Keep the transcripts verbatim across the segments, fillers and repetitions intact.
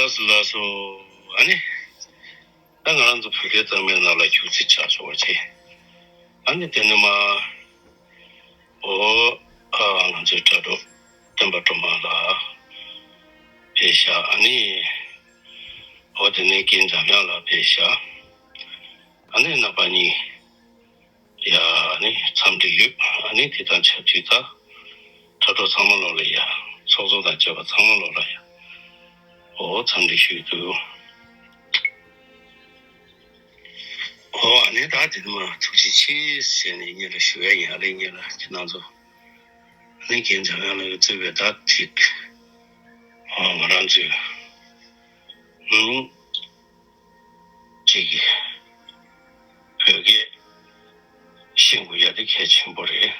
ལགས་སོ། ལགས་སོ། ཨ་ནི། ད་ང་རང་ཚོ་བོད་སྐད་གཙང་མའི་ནང་ལ་ཞུགས་ཚིག་ཆགས་ཆོག་པ་བྱས། ཨ་ནི་དེ་ནས་མ། ཨོ། ཨ། ང་ཚོའི་དྲ་གྲོགས་སྟོན་པ་སྒྲོལ་མ་ལགས་ཕེབས་ཤག་ཨ་ནི། ཨོ་དེ་ནས་རྒན་འཇམ་དབྱངས་ལགས་ཕེབས་ཤག་ཨ་ནི་རྣམ་པ་གཉིས། ཡ། ཨ་ནི་འཚམས་འདྲི་ཡོད། ཨ་ནི་དེ་དང་ཆབས་ཅིག་ད། དྲ་གྲོགས་ཚང་མ་ལོ་ལ་ཡ། ཚོགས་གཙོ་དང་བཅས་པ་ཚང་མ་ལོ་ལ་ཡ། ཨོ་འཚམས་འདྲི་ཞུས་འདུག་ཨོ་ཨ་ནི་ད་དེ་ནི་མ་ཐུགས་རྗེ་ཆེ་ཟེར་ནས་ངེད་ལ་ཞུ་ཡ་ཡིན། ཨ་ལེ་ངེད་ལ་ཁྱེད་རང་ཚོ་ཨ་ནི་རྒན་འཇམ་དབྱངས་ལགས་ཀྱིས་གཙོས་པའི་ད་ཐིག་ཨོ་ང་རང་ཚོས་ཨུམ་ཅིག་བོད་སྐད་ཤེས་དགོས་ཡ་དེ་གལ་ཆེན་པོ་རེད།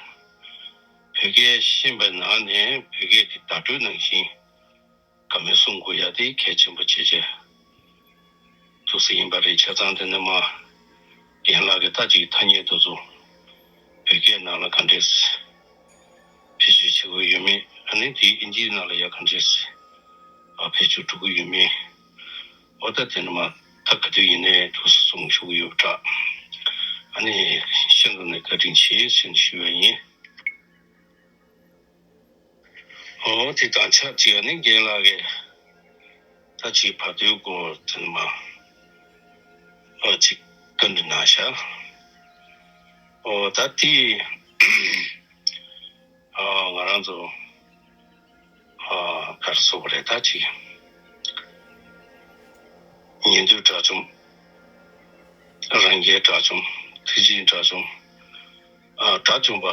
བོད་སྐད་ཤེས་པའི་ནང་ནས་བོད་སྐད་དེ་བརྡ་སྤྲོད་ནང་བཞིན་ག་མེད་གསུང་དགོས་ཡ་དེ་གལ་ཆེན་པོ་བྱེད་ཆེད་འདུག་སེ་ཡིན་པ་རེད། བྱས་ཙང་དེ་ནས་མ་རྒན་ལགས་ཀྱིས་ད་ཅིག་ཐ་སྙད་དེ་ཚོ་བོད་སྐད་ནང་ལ་ག་འདྲས་བེད་སྤྱོད་བྱེད་དགོས་ཡོད་མེད། ཨ་ནི་དེ་ཨིན་ཇིའི་ནང་ལ་ཡ་ག་འདྲས་བེད་སྤྱོད་འགྲོ་གི་ཡོད་མེད། འོ་ད་དེ་ནས་མ་ད་ག་དུས་ཡིན་ནའི་འདུག་སེ་གསུང་ཞུ་གི་ཡོད་པ་འདྲ། ཨ་ནི་ཤིན་ཏུ་ནས་བཀའ་དྲིན་ཆེ་ཞེས་ཞུ་བ་ཡིན། ཨོ་དེ་དང་ཆབས་ཅིག་ཨ་ནི་རྒན་ལགས་ཀྱིས་ད་ཅིག་བར་དོའི་སྐོར་དེ་ནས་མ་ཨོ་ཅིག་བཀའ་འདྲི་གནང་ཤག་ཨོ་ད་དེ་ཨ་ང་རང་ཚོ་ཨ་ག་རེ་ཟེར་དགོས་རེད། ད་ཅིག་ཉན་ཐོས་དགྲ་བཅོམ། རང་རྒྱལ་དགྲ་བཅོམ། ཐེག་ཆེན་དགྲ་བཅོམ། ཨ་དགྲ་བཅོམ་པ་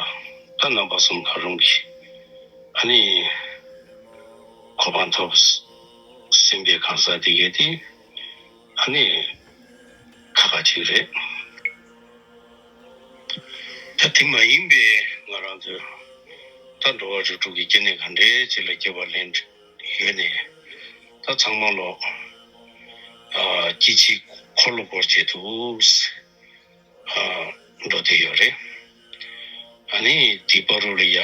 ད་རྣམ་པ་གསུམ་གང་རུང་གི་ཨ་ནི་གོ་འཕང་ཐོབ་ཟིན་པའི་གང་ཟག་དེ་གས་དེ་ཨ་ནི་ཁག་ཁག་ཅིག་རེད། ད་དེ་མ་ཡིན་པའི་ང་རང་ཚོས་ད་འགྲོ་བ་རིགས་དྲུག་གི་སྐྱེ་གནས་ག་འདྲའི་ཅིག་ལ་སྐྱེ་བ་ལེན་ཡོད་ནས་ད་ཚང་མ་ལོ་ཨ་སྐྱེ་འཆི་འཁོར་ལོ་བསྐོར་བྱེད་དུ། ཨ་འགྲོ་བསྡད་ཡོད་རེད། ཨ་ནི་དེའི་བར་དུ་ལ་ཡ་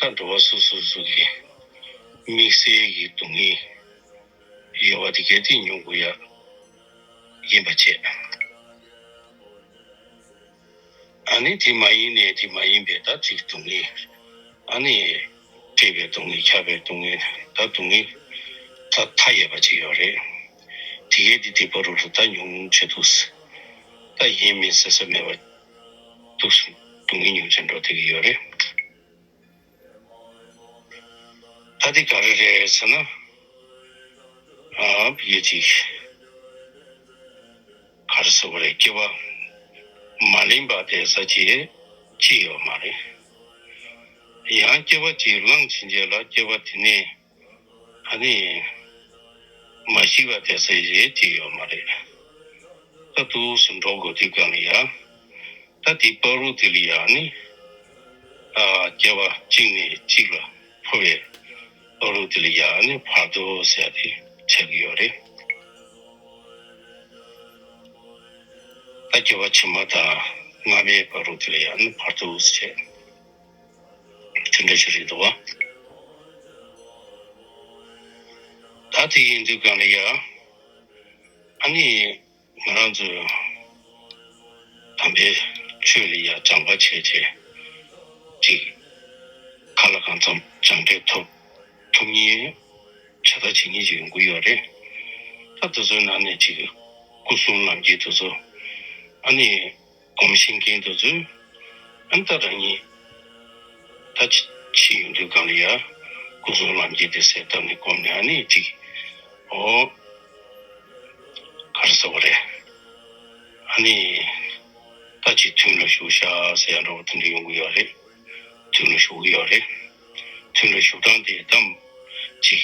ད་འགྲོ་བ་སོ་སོ་སོ་གི་དམིགས་བསལ་གྱི་སྡུག་བསྔལ་ཡོད་པ་དེ་གས་དེ་མྱོང་དགོས་ཡ་ཡིན་པ་བྱས། ཨ་ནི་དེ་མ་ཡིན་ནས་དེ་མ་ཡིན་པའི་ད་ཅིག་སྡུག་བསྔལ་ཨ་ནི་བཀྲེས་པའི་སྡུག་བསྔལ། འཁྱག་པའི་སྡུག་བསྔལ། ད་སྡུག་བསྔལ་ད་མཐའ་ཡས་པ་ཅིག་ཡོད་རེད། དེ་གས་དེ་དེའི་བར་དུ་ད་མྱོང་བྱེད་དུ་ད་ཡིན་མིན་ཟེར་ས་མེད་པ་འདུག་སྡུག་བསྔལ་མྱོང་བྱེད་འགྲོ་བསྡད་ཀྱི་ཡོད་རེད། ད་དེ་ག་རེ་རེད་ཟེར་ན། ཨ་ཕ་གི་ཅིག་ག་རེ་ཟེར་བ་རེད། སྐྱེ་བ་མ་ལེན་པ་བསྡད་ས་ཅིག་ཅིག་ཡོད་མ་རེད། ཡང་སྐྱེ་བ་ཅིག་བླངས་ཕྱིན་རྗེས་ལ་སྐྱེ་བ་དེ་ནས་ཨ་ནི་མ་ཤི་བ་བསྡད་ས་ཅིག་ཅིག་ཡོད་མ་རེད། ད་འདུག་སེ་འགྲོ་དགོས་དུས་གང་ལ་ཡ། ད་དེའི་བར་དུ་དེ་ལ་ཡ་ནི། ཨ་སྐྱེ་བ་གཅིག་ནས་གཅིག་ལ་འཕོ་བའི་བར་དུ་དེ་ལ་ཡ་ནི་བར་དོ་ཟེར་ཡ་དེ་ཆགས་ཀྱི་ཡོད་རེད། ད་སྐྱེ་བ་ཕྱི་མ་དང་སྔ་མའི་བར་དུ་དེ་ལ་ཡ་ནི་བར་དོ་ཟེར་བྱས་དེ་འདྲ་ཞིག་རེད་འདུག་བ། ད་དེ་ཡིན་དུས་གང་ལ་ཡ་ཨ་ནི། ང་རང་ཚོས་དམ་པའི་ཆོས་ལ་ཡ་སྦྱང་བ་བྱས་བྱས་ཅིག་གང་ལ་གང་འཚམ་སྦྱངས་འབྲས་ཐོབ་ཐུབ་མཁན་བྱ་ལྟ་བྱེད་མཁན་ཅིག་ཡོང་གི་ཡོད་རེད། ད་དེ་ཚོའི་ནང་ནས་ཅིག་སྐུ་གསུམ་ལམ་འཁྱེར་དེ་ཚོ་ཨ་ནི་སྒོམ་ཤེས་མཁན་དེ་ཚོས་ཨ་ནི་ད་རང་ཉིད། ད་ཕྱི་ཕྱི་ཡོང་དུས་གང་ལ་ཡ་སྐུ་གསུམ་ལམ་འཁྱེར་དེ་གསལ་བཏབ་ནས་བསྒོམས་ནས་ཨ་ནི་ཅིག་ཨོ་ག་རེ་ཟེར་བ་རེད། ཨ་ནི་ད་ཅིག་མཐུན་ལ་ཞུགས་ཤག་ཟེར་ཡ་འདྲ་བོ་དེ་འདྲ་ཡོང་གི་ཡོད་རེད། མཐུན་ལ་ཞུགས་ཀྱི་ཡོད་རེད། མཐུན་ལ་ཞུགས་སྟངས་དེ་གཏམ་ཅིག་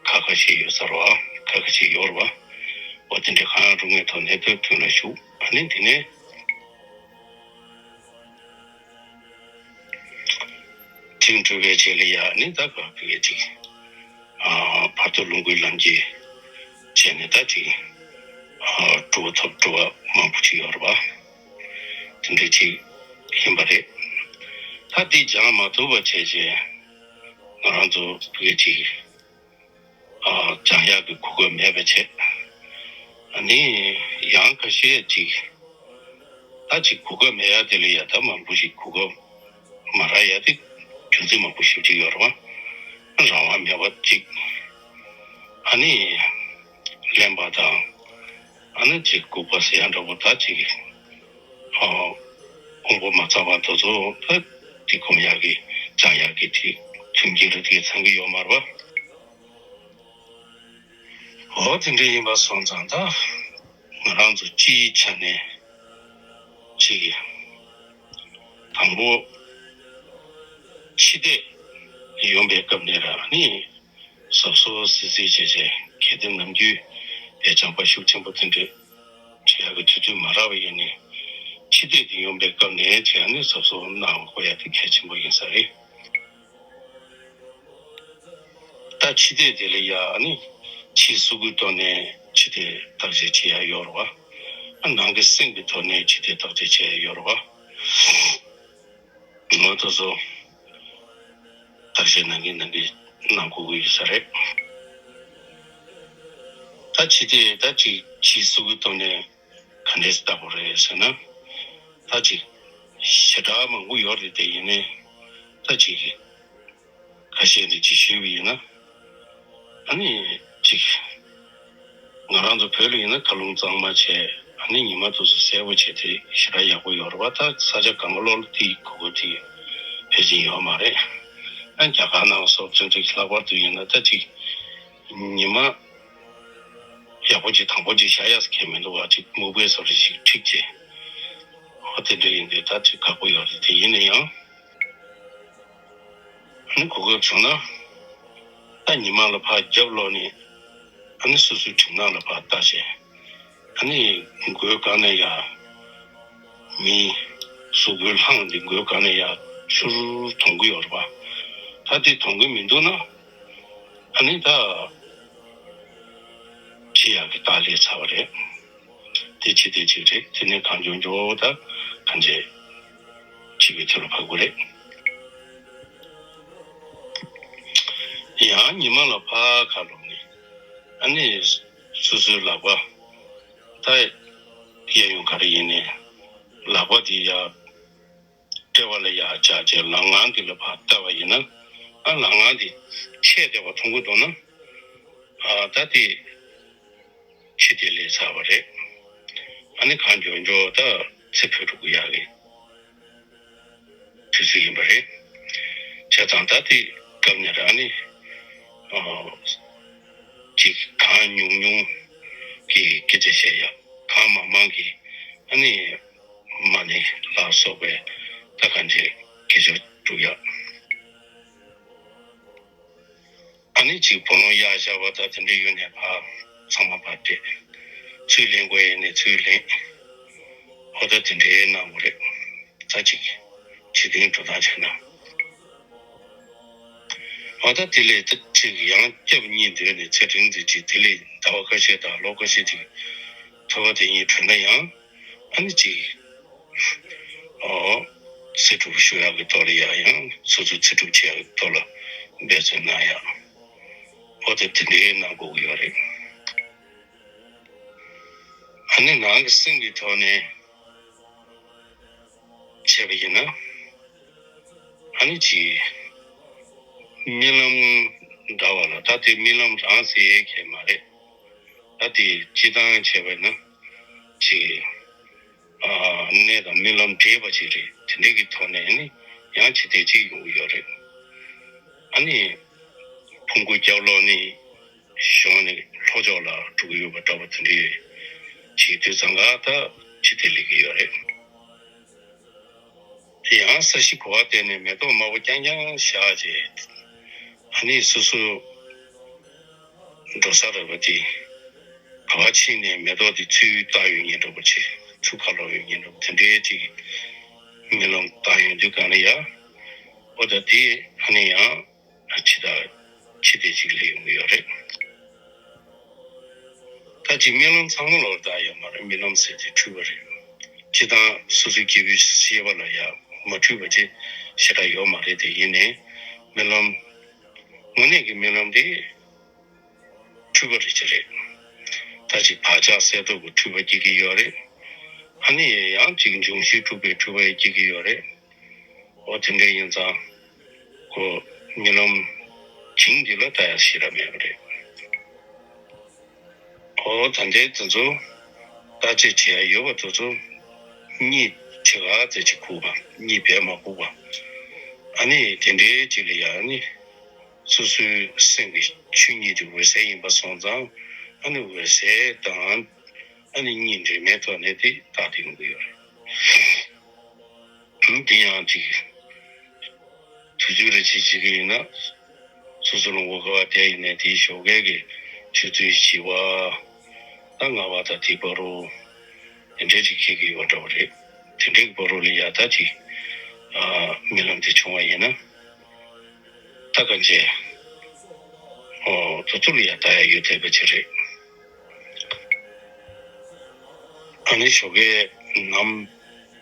ཁ་ཁ་ཤས་ཡོད་ས་རེད་བ། ཁ་ཁ་ཤས་ཡོད་རེད་བ། འོ་དེ་འདྲ་གང་ཡང་རུང་བའི་ཐོག་ནས་མཐུན་ལ་ཞུགས། ཨ་ནི་དེ་ནས། ཁྲིམས་སྒྲུབ་པའི་རྗེས་ལ་ཡ་ནི་ད་ག་བོད་ཀྱི་ཅིག་ཨ་བར་དོ་ལོངས་སྐུའི་ལམ་གྱི་བྱས་ནས་ད་ཅིག་ཨ་གྲུབ་པ་ཐོབ་གྲུབ་པ་མང་པོ་ཅིག་ཡོད་རེད་པ། དེ་འདྲ་ཅིག་ཡིན་པ་རེད། ད་འདི་སྦྱང་མ་ཐུབ་པ་བྱས་རྗེས་ང་རང་ཚོ་བོད་ཀྱི་ཅིག་ཨ་ སྦྱང་ཡག་གི་གོ་སྐབས་མེད་པ་བྱས། ཨ་ནི་ཡང་ཁ་ཤས་ཅིག་ད་ཅིག་གོ་སྐབས་མེད་ཡག་དེ་ལ་ཡ་ད་མང་པོ་ཞིག་གོ་སྐབས་མ་རག་ཡག་དེ་རྒྱུ་མཚན་མང་པོ་ཞིག་ཅིག་ཡོད་རེད་བ། རང་དབང་མེད་པ་ཅིག་ཨ་ནི་གླེན་པ་དང་། ཨ་ནི་ཅིག་ལྐུགས་པ་ཟེར་ཡག་འདྲ་པོ་ད་ཅིག་ཨ། དགོངས་པ་མ་ཚོམ་པ་དེ་ཚོ་ད་དེ་སྒོམ་ཡག་གི་སྦྱང་ཡག་གི་དེ་མཐུན་རྐྱེན་རེ་དེ་ཚང་གི་ཡོད་མ་རེད་བ། འོ་དེ་འདྲ་ཡིན་པ་སོང་ཙང་ད་ང་རང་ཚོ་སྤྱིའི་ཆ་ནས་ཅིག་དང་པོ་ཕྱི་བལྟས་ཡོང་པའི་སྐབས་ནས་ར་ནི་གཟབ་གཟབ་སིལ་སིལ་བྱས་བྱས་གལ་ཏེ་ནམ་རྒྱུན་དེ་སྦྱང་པ་ཤུགས་ཆེན་པོ་དེ་འདྲ་བྱེད་ཡག་གི་དུས་ཚོད་མ་རག་པ་ཡིན་ནའི་ཕྱི་བལྟས་དེ་ཡོང་པའི་སྐབས་ནས་བྱས་ནས་གཟབ་གཟབ་གནང་དགོས་ཡག་དེ་གལ་ཆེན་པོ་ཡིན་ས་རེད། ད་ཕྱི་བལྟས་དེ་ལ་ཡ་ནི་ཕྱིའི་གཟུགས་ཀྱི་ཐོག་ནས་ཕྱི་བལྟས་བརྟག་དཔྱད་བྱེད་ཡ་ཡོད་རེད་བ། ཨ་ནང་གི་སེམས་ཀྱི་ཐོག་ནས་ཕྱི་བལྟས་བརྟག་དཔྱད་བྱེད་ཡ་ཡོད་རེད་བ། ངོ་ཐོག་སོ་བརྟག་དཔྱད་གནང་གིན་གནང་གིན་གནང་དགོས་ཀྱི་ཡོད་ས་རེད། ད་ཕྱི་བལྟས་ད་ཅིག་ཕྱིའི་གཟུགས་ཀྱི་ཐོག་ནས་ག་འདྲས་བལྟ་དགོས་རེད་ཟེར་ན། ད་ཅིག་ཞེ་དྲག་མང་པོ་ཡོད་རེད་དེ་ཡིན་ནའི་ད་ཅིག་ཁ་ཤས་འདི་ཅིག་ཞུས་པ་ཡིན་ན། ཨ་ནི་ཅིག་ང་རང་ཚོ་བོད་ལ་ཡིན་ན་མཁའ་རླུང་གཙང་མ་བྱས། ཨ་ནི་ཉི་མ་དུས་སུ་གསལ་པོ་བྱས་དེ་ཞེ་དྲག་ཡག་པོ་ཡོད་རེད་བ། ད་ས་ཆ་གང་ག་ལོག་ལ་དེའི་གོ་སྐབས་དེ་ཕལ་ཆེར་ཡོད་མ་རེད། ཨ་རྒྱ་གར་ནང་སོགས་ཚུན་ཚོད་ལྷག་པར་དུ་ཡིན་ན་ད་ཅིག་ཉི་མ་ཡག་པོ་ཅིག་དང་པོ་ཅིག་ཤར་ཡག་ཟེར་མཁན་མི་འདུག་བ། ཅིག་སྨུག་པའི་བཟོ་འདྲ་ཞིག་འཁྲིགས་བྱས། ཨོ་དེ་འདྲ་ཡིན་དུས་ད་ཅིག་ཁག་པོ་ཡོད་རེད། དེ་ཡིན་ན་ཡང་། ཨ་ནི་གོ་སྐབས་བྱུང་ན། ད་ཉི་མ་ལ་ཕར་རྒྱབ་ལོག་ནས། ཨ་ནི་སོ་སོའི་གྲིབ་ནག་ལ་ཕར་ལྟ་བྱས། ཨ་ནི་མགོའི་སྒང་ནས་ཡ། མིའི་གཟུགས་པོའི་ལྷམ་འདི་མགོའི་སྒང་ནས་ཡ་ཤུར་གཏོང་གི་ཡོད་རེད་པ། ད་དེ་གཏོང་གི་མི་འདུག་ན། ཨ་ནི་ད་ཕྱི་ཡག་གི་རྟགས་སླེབས་ཚར་བ་རེད། དེ་ཕྱི་བལྟས་གཅིག་རེད། དེ་ནས་གང་མགྱོགས་མགྱོགས་ད་གང་བྱས་ཕྱི་གི་དུས་ལ་བབ་དགོས་རེད། ཡང་ཉི་མ་ལ་ཕར་ཁ་ལོག་ནས། ཨ་ནི་སོ་སོའི་ལག་པ་ད་གཡས་གཡོན་ག་རེ་ཡིན་ནའི་ལག་པ་དེ་ཡར་དཔྲལ་བ་ལ་ཡར་བཅག་བྱས་ལག་ངར་འདི་ལ་ཕར་ལྟ་བ་ཡིན་ན། ཨ་ལག་ངར་འདི་ཆད་བསྡད་པ་མཐོང་གི་འདུག་ན། ཨ་ད་དེ་ཕྱི་བལྟས་སླེབས་ཚར་བ་རེད། ཨ་ནི་གང་མགྱོགས་མགྱོགས་ད་ཚེ་འཕོས་འགྲོ་གི་ཡག་གི་དུས་ཚོད་ཡིན་པ་རེད། བྱས་ཙང་ད་དེ་སྐབས་ནས་རང་ནི་ཨ་ཅིག་གང་ཉུང་ཉུང་གི་སྐད་ཆ་བཤད་ཡག་གང་མང་མང་གི་ཨ་ནི་མ་ཎི་ལ་སོགས་པའི་ད་གང་བྱས་དགེ་སྦྱོར་སྒྲུབ་ཡག་ཨ་ནི་ཅིག་བུ་ལོན་གཡར་བཞག་པ་དང་དེ་འདྲ་ཡོད་ནས་ཕར་ཚང་མ་ཕར་སྤྲད། ཚུར་ལེན་དགོས་ཡོད་ནས་ཚུར་ལེན། ཨོ་ད་དེ་འདྲའི་གནང་དགོས་རེད། ད་ཅིག་འཇིག་རྟེན་འགྲོ་སྟངས་བྱས་ན། ཨོ་ད་དེ་ལས་ད་ཅིག་ཡང་སྐྱབས་གཉིས་འདོད་ནས་ཚེ་རིང་དུ་ཅིག་དེ་ལས་ཟླ་བ་ཁ་ཤས་དང་ལོ་ཁ་ཤས་ཅིག་ཐོས་པ་དེ་གཉིས་གྲོལ་ན་ཡང་། ཨ་ནི་ཅིག་ཨོ། ཚེ་སྒྲུབ་ཞུ་ཡག་གི་ཐོག་ལ་ཡ་ཡང་སོ་སོའི་ཚེ་སྒྲུབ་བྱེད་ཡག་གི་ཐོག་ལ་འབད་བརྩོན་གནང་ཡག་ཨོ་དེ་དེ་འདྲའི་གནང་དགོས་ཀྱི་ཡོད་རེད། ཨ་ནི་ནང་གི་སེམས་ཀྱི་ཐོག་ནས་བྱས་པ་ཡིན་ན། ཨ་ནི་ཅིག་རྨི་ལམ་འདྲ་བ་ལ་ད་དེ་རྨི་ལམ་རང་ཟེར་ཡས་ཁྱད་མ་རེད། ད་དེ་སྤྱི་བཏང་བྱས་པ་ཡིན་ན་ཅིག་གནས་དང་རྨི་ལམ་འདྲེས་པ་ཅིག་རེད། དེ་འདྲའི་གི་ཐོག་ནས་ནི་ཡང་ཕྱི་བལྟས་ཅིག་ཡོང་གི་ཡོད་རེད། ཨ་ནི་ཕུང་པོ་སྐྱབས་ལོག་ནི་གཞོན་ནས་ལྷོ་ཕྱོགས་ལ་འགྲོ་གི་ཡོད་པ་འདྲ་པོ་དེ་འདྲའི་ཅིག་དུས་ཙང་ག་ད་ཕྱི་བལྟས་སླེབས་ཀྱི་ཡོད་རེད། དེ་ཡང་ས་གཞི་ག་པར་བལྟས་ནས་མེ་ཏོག་དམར་པོ་རྐྱང་རྐྱང་བཞག་རྗེས། ཨ་ནི་སོ་སོ་འགྲོ་ས་རེད་པ་དེ། ག་པར་ཕྱིན་ནས་མེ་ཏོག་དེ་ཚུར་བཏགས་ཡོང་མཁན་འདྲ་པོ་བྱས། ཚུར་ཁ་ལོག་ཡོང་མཁན་འདྲ་པོ་དེ་འདྲའི་ཅིག་རྨི་ལམ་བཏང་ཡོང་དུས་གང་ལ་ཡ། ཨོ་ད་དེ་ཨ་ནི་ཡང་ཕྱི་ད་ཕྱི་བལྟས་ཅིག་སླེབས་ཡོང་གི་ཡོད་རེད། ད་ཅིག་རྨི་ལམ་ཚང་མ་ལོག་ལྟ་ཡོད་མ་རེད། རྨི་ལམ་ཟེར་དེ་འཁྲུལ་པ་རེད། སྤྱིར་བཏང་སོ་སོའི་སྐྱེས་བུའི་ཤེས་པ་ལ་ཡང་མ་འཁྲུལ་པ་ཅིག་ཞེ་དྲག་ཡོད་མ་རེད། དེ་ཡིན་ནའི་རྨི་ལམ་དངོས་གནས་ཀྱི་རྨི་ལམ་དེ་ འཁྲུལ་པ་རེ་ཅིག་རེད། ད་ཅིག་བག་ཆགས་གསལ་སྟོབས་ཀྱི་འཁྲུལ་པ་སྐྱེ་གི་ཡོད་རེད། ཨ་ནི་ཡང་ཅིག་འབྱུང་བཞི་འཁྲུལ་པའི་འཁྲུལ་པ་ཡང་སྐྱེ་གི་ཡོད་རེད། འོ་དེ་འདྲ་ཡིན་ཙང་ཁོ་རྨི་ལམ་བྱིངས་འདི་ལ་ལྟ་ཡ་ཞེ་དྲག་མེད་པ་རེད། འོ་ད་ལྟའི་དེ་ཚོ་བརྟག་དཔྱད་བྱེད་ཡ་ཡོད་པ་དེ་ཚོ་གཉིད་ཕྱེད་ཀ་ཙམ་ཅིག་ཁུག་པ། གཉིད་བས་མ་ཁུག་པ། ཨ་ནི་དེ་འདྲའི་ཅིག་ལ་ཡ་ཨ་ནི་སོ་སོའི་སེམས་ཀྱི་ཆོས་ཉིད་དེ་འོད་གསལ་ཡིན་པ་སོང་ཙང་ཨ་ནི་འོད་གསལ་དང་ཨ་ནི་གཉིད་འདྲེས་མའི་ཐོག་ནས་དེ་བརྟག་སྟེ་ཡོང་གི་ཡོད་རེད། དེ་ཡང་ཅིག་དུས་ཚོད་རེ་ཅིག་བྱེད་ཀྱི་ཡིན་ན། སོ་སོ་ལ་ངོ་དགའ་བ་དེ་ཡིན་ནའི་དེའི་ཞོགས་ཀས་ཀྱི་ཆུ་ཚོད་བཞི་པ་དང་ལྔ་པ་དང་དེའི་བར་དུ་དེ་འདྲའི་ཅིག་འཁེལ་གྱི་ཡོད་འདྲ་བ་རེད། དེ་འདྲའི་བར་དུ་ལ་ཡ་ད་ཅིག་ཨ་རྨི་ལམ་དེ་བྱུང་བ་ཡིན་ན། ད་གང་བྱས། ཨོ་དེ་ཚོ་ལ་ཡ་ད་ཡ་ཡོད་བསྡད་པ་ཅིག་རེད། ཨ་ནི་ཞོགས་ཀས་ནམ་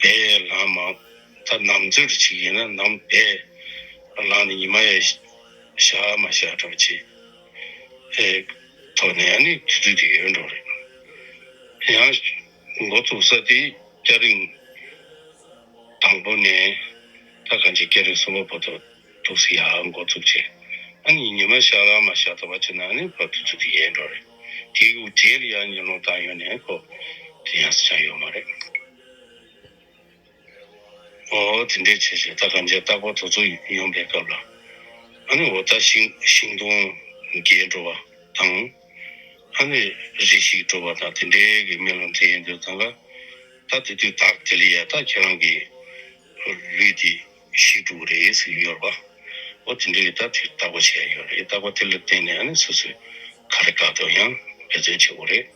བས་ལངས་མ། ད་ནམ་ཚོད་ཅིག་ཡིན་ན་ནམ་བས་ལངས་ནས་ཉི་མ་ཡ་ཤར་མ་ཤར་འདྲ་བ་ཅིག་ཨེ་ཐོག་ནས་ཨ་ནི་དུས་ཚོད་དེ་ཡོད་འགྲོ་རེད། ཡང་འགོ་ཚུགས་ས་དེ་སྐྱ་རེངས་དང་པོ་ནས་ད་གང་ཅི་སྐྱ་རེངས་གསུམ་པ་བར་དུ་འདུག་སེ་ཡར་འགོ་ཚུགས་བྱས། ཨ་ནི་ཉི་མ་ཤར་ལ་མ་ཤར་ཐུབ་པ་བྱས་ན་ཨ་ནི་ཕར་དུས་ཚོད་དེ་ཡལ་འགྲོ་རེད། དེའི་རྗེས་ལ་ཡང་ཉིན་གུང་བཏང་ཡོང་ནས་ཁོ་དེ་ཡང་སེ་ཆགས་ཡོད་མ་རེད། ཨོ་དེ་འདྲའི་བྱས་བྱས་ད་གང་ཅི་རྟག་པར་དུས་ཚོད་ཡོང་པའི་སྐབས་ལ་ཨ་ནི་འོ་ད་ཤིང་ཤིང་སྡོང་རྒས་འགྲོ་བ་དང་། ཨ་ནི་རི་ཞིག་འགྲོ་བ་དང་དེ་འདྲའི་གི་རྨི་ལམ་དེ་ཡིན་དུས་ཙང་ཀ་ད་དེ་དུས་ད་དེ་ལ་ཡ་ད་ཁྱེད་རང་གི་ལུས་དེ་ཤི་འགྲོ་གི་རེད་ཟེར་གྱི་ཡོད་རེད་པ། འོ་དེ་འདྲའི་ད་དེ་བརྟག་པ་བྱས་ཡོད་རེད། བརྟག་པ་དེ་ལ་བརྟེན་ནས་ཨ་ནི་སོ་སོས་ག་རེ་བཀག་ཐུབ་ཡང་འབད་བརྩོན་བྱེད་དགོས་རེད།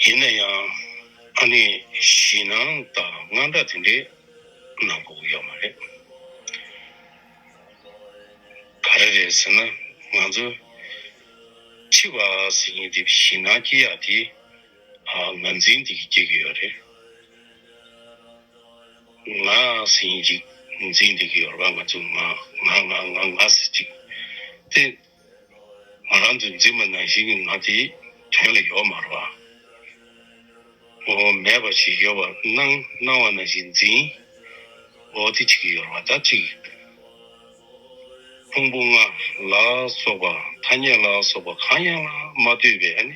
ཡིན་ན་ཡང་ཨ་ནི་ཞེད་སྣང་དང་དངངས་སྐྲག་དེ་འདྲའི་གནང་དགོས་ཀྱི་ཡོད་མ་རེད། ག་རེ་རེད་ཟེར་ན་ང་ཚོ་འཆི་བ་ཟེར་མཁན་དེ་ཞེད་སྣང་སྐྱེ་ཡག་དེ་ཨ་ང་འཛིན་དེ་གིས་སྐྱེ་གི་ཡོད་རེད། ང་ཟེར་མཁན་ཅིག་འཛིན་བསྡད་ཀྱི་ཡོད་རེད་པ། ང་ཚོ་ང་ང་ང་ང་ང་ཟེར་ཅིག་དེ། ང་རང་ཚོས་འཛིན་པ་ནང་བཞིན་གྱི་ང་དེ་དོན་ལ་ཡོད་མ་རེད་པ། འོ་མེད་པ་ཞིག་ཡོད་པ་སྣང་སྣང་བ་ནང་བཞིན་འཛིན། འོ་དེ་ཅིག་ཡོད་རེད་པ། ད་ཅིག་ཕུང་པོ་ལྔ་ལ་སོགས་པ་ཐ་སྙད་ལ་སོགས་པ་གང་ཡང་ལ་མ་ལྟོས་པའི་ཨ་ནི་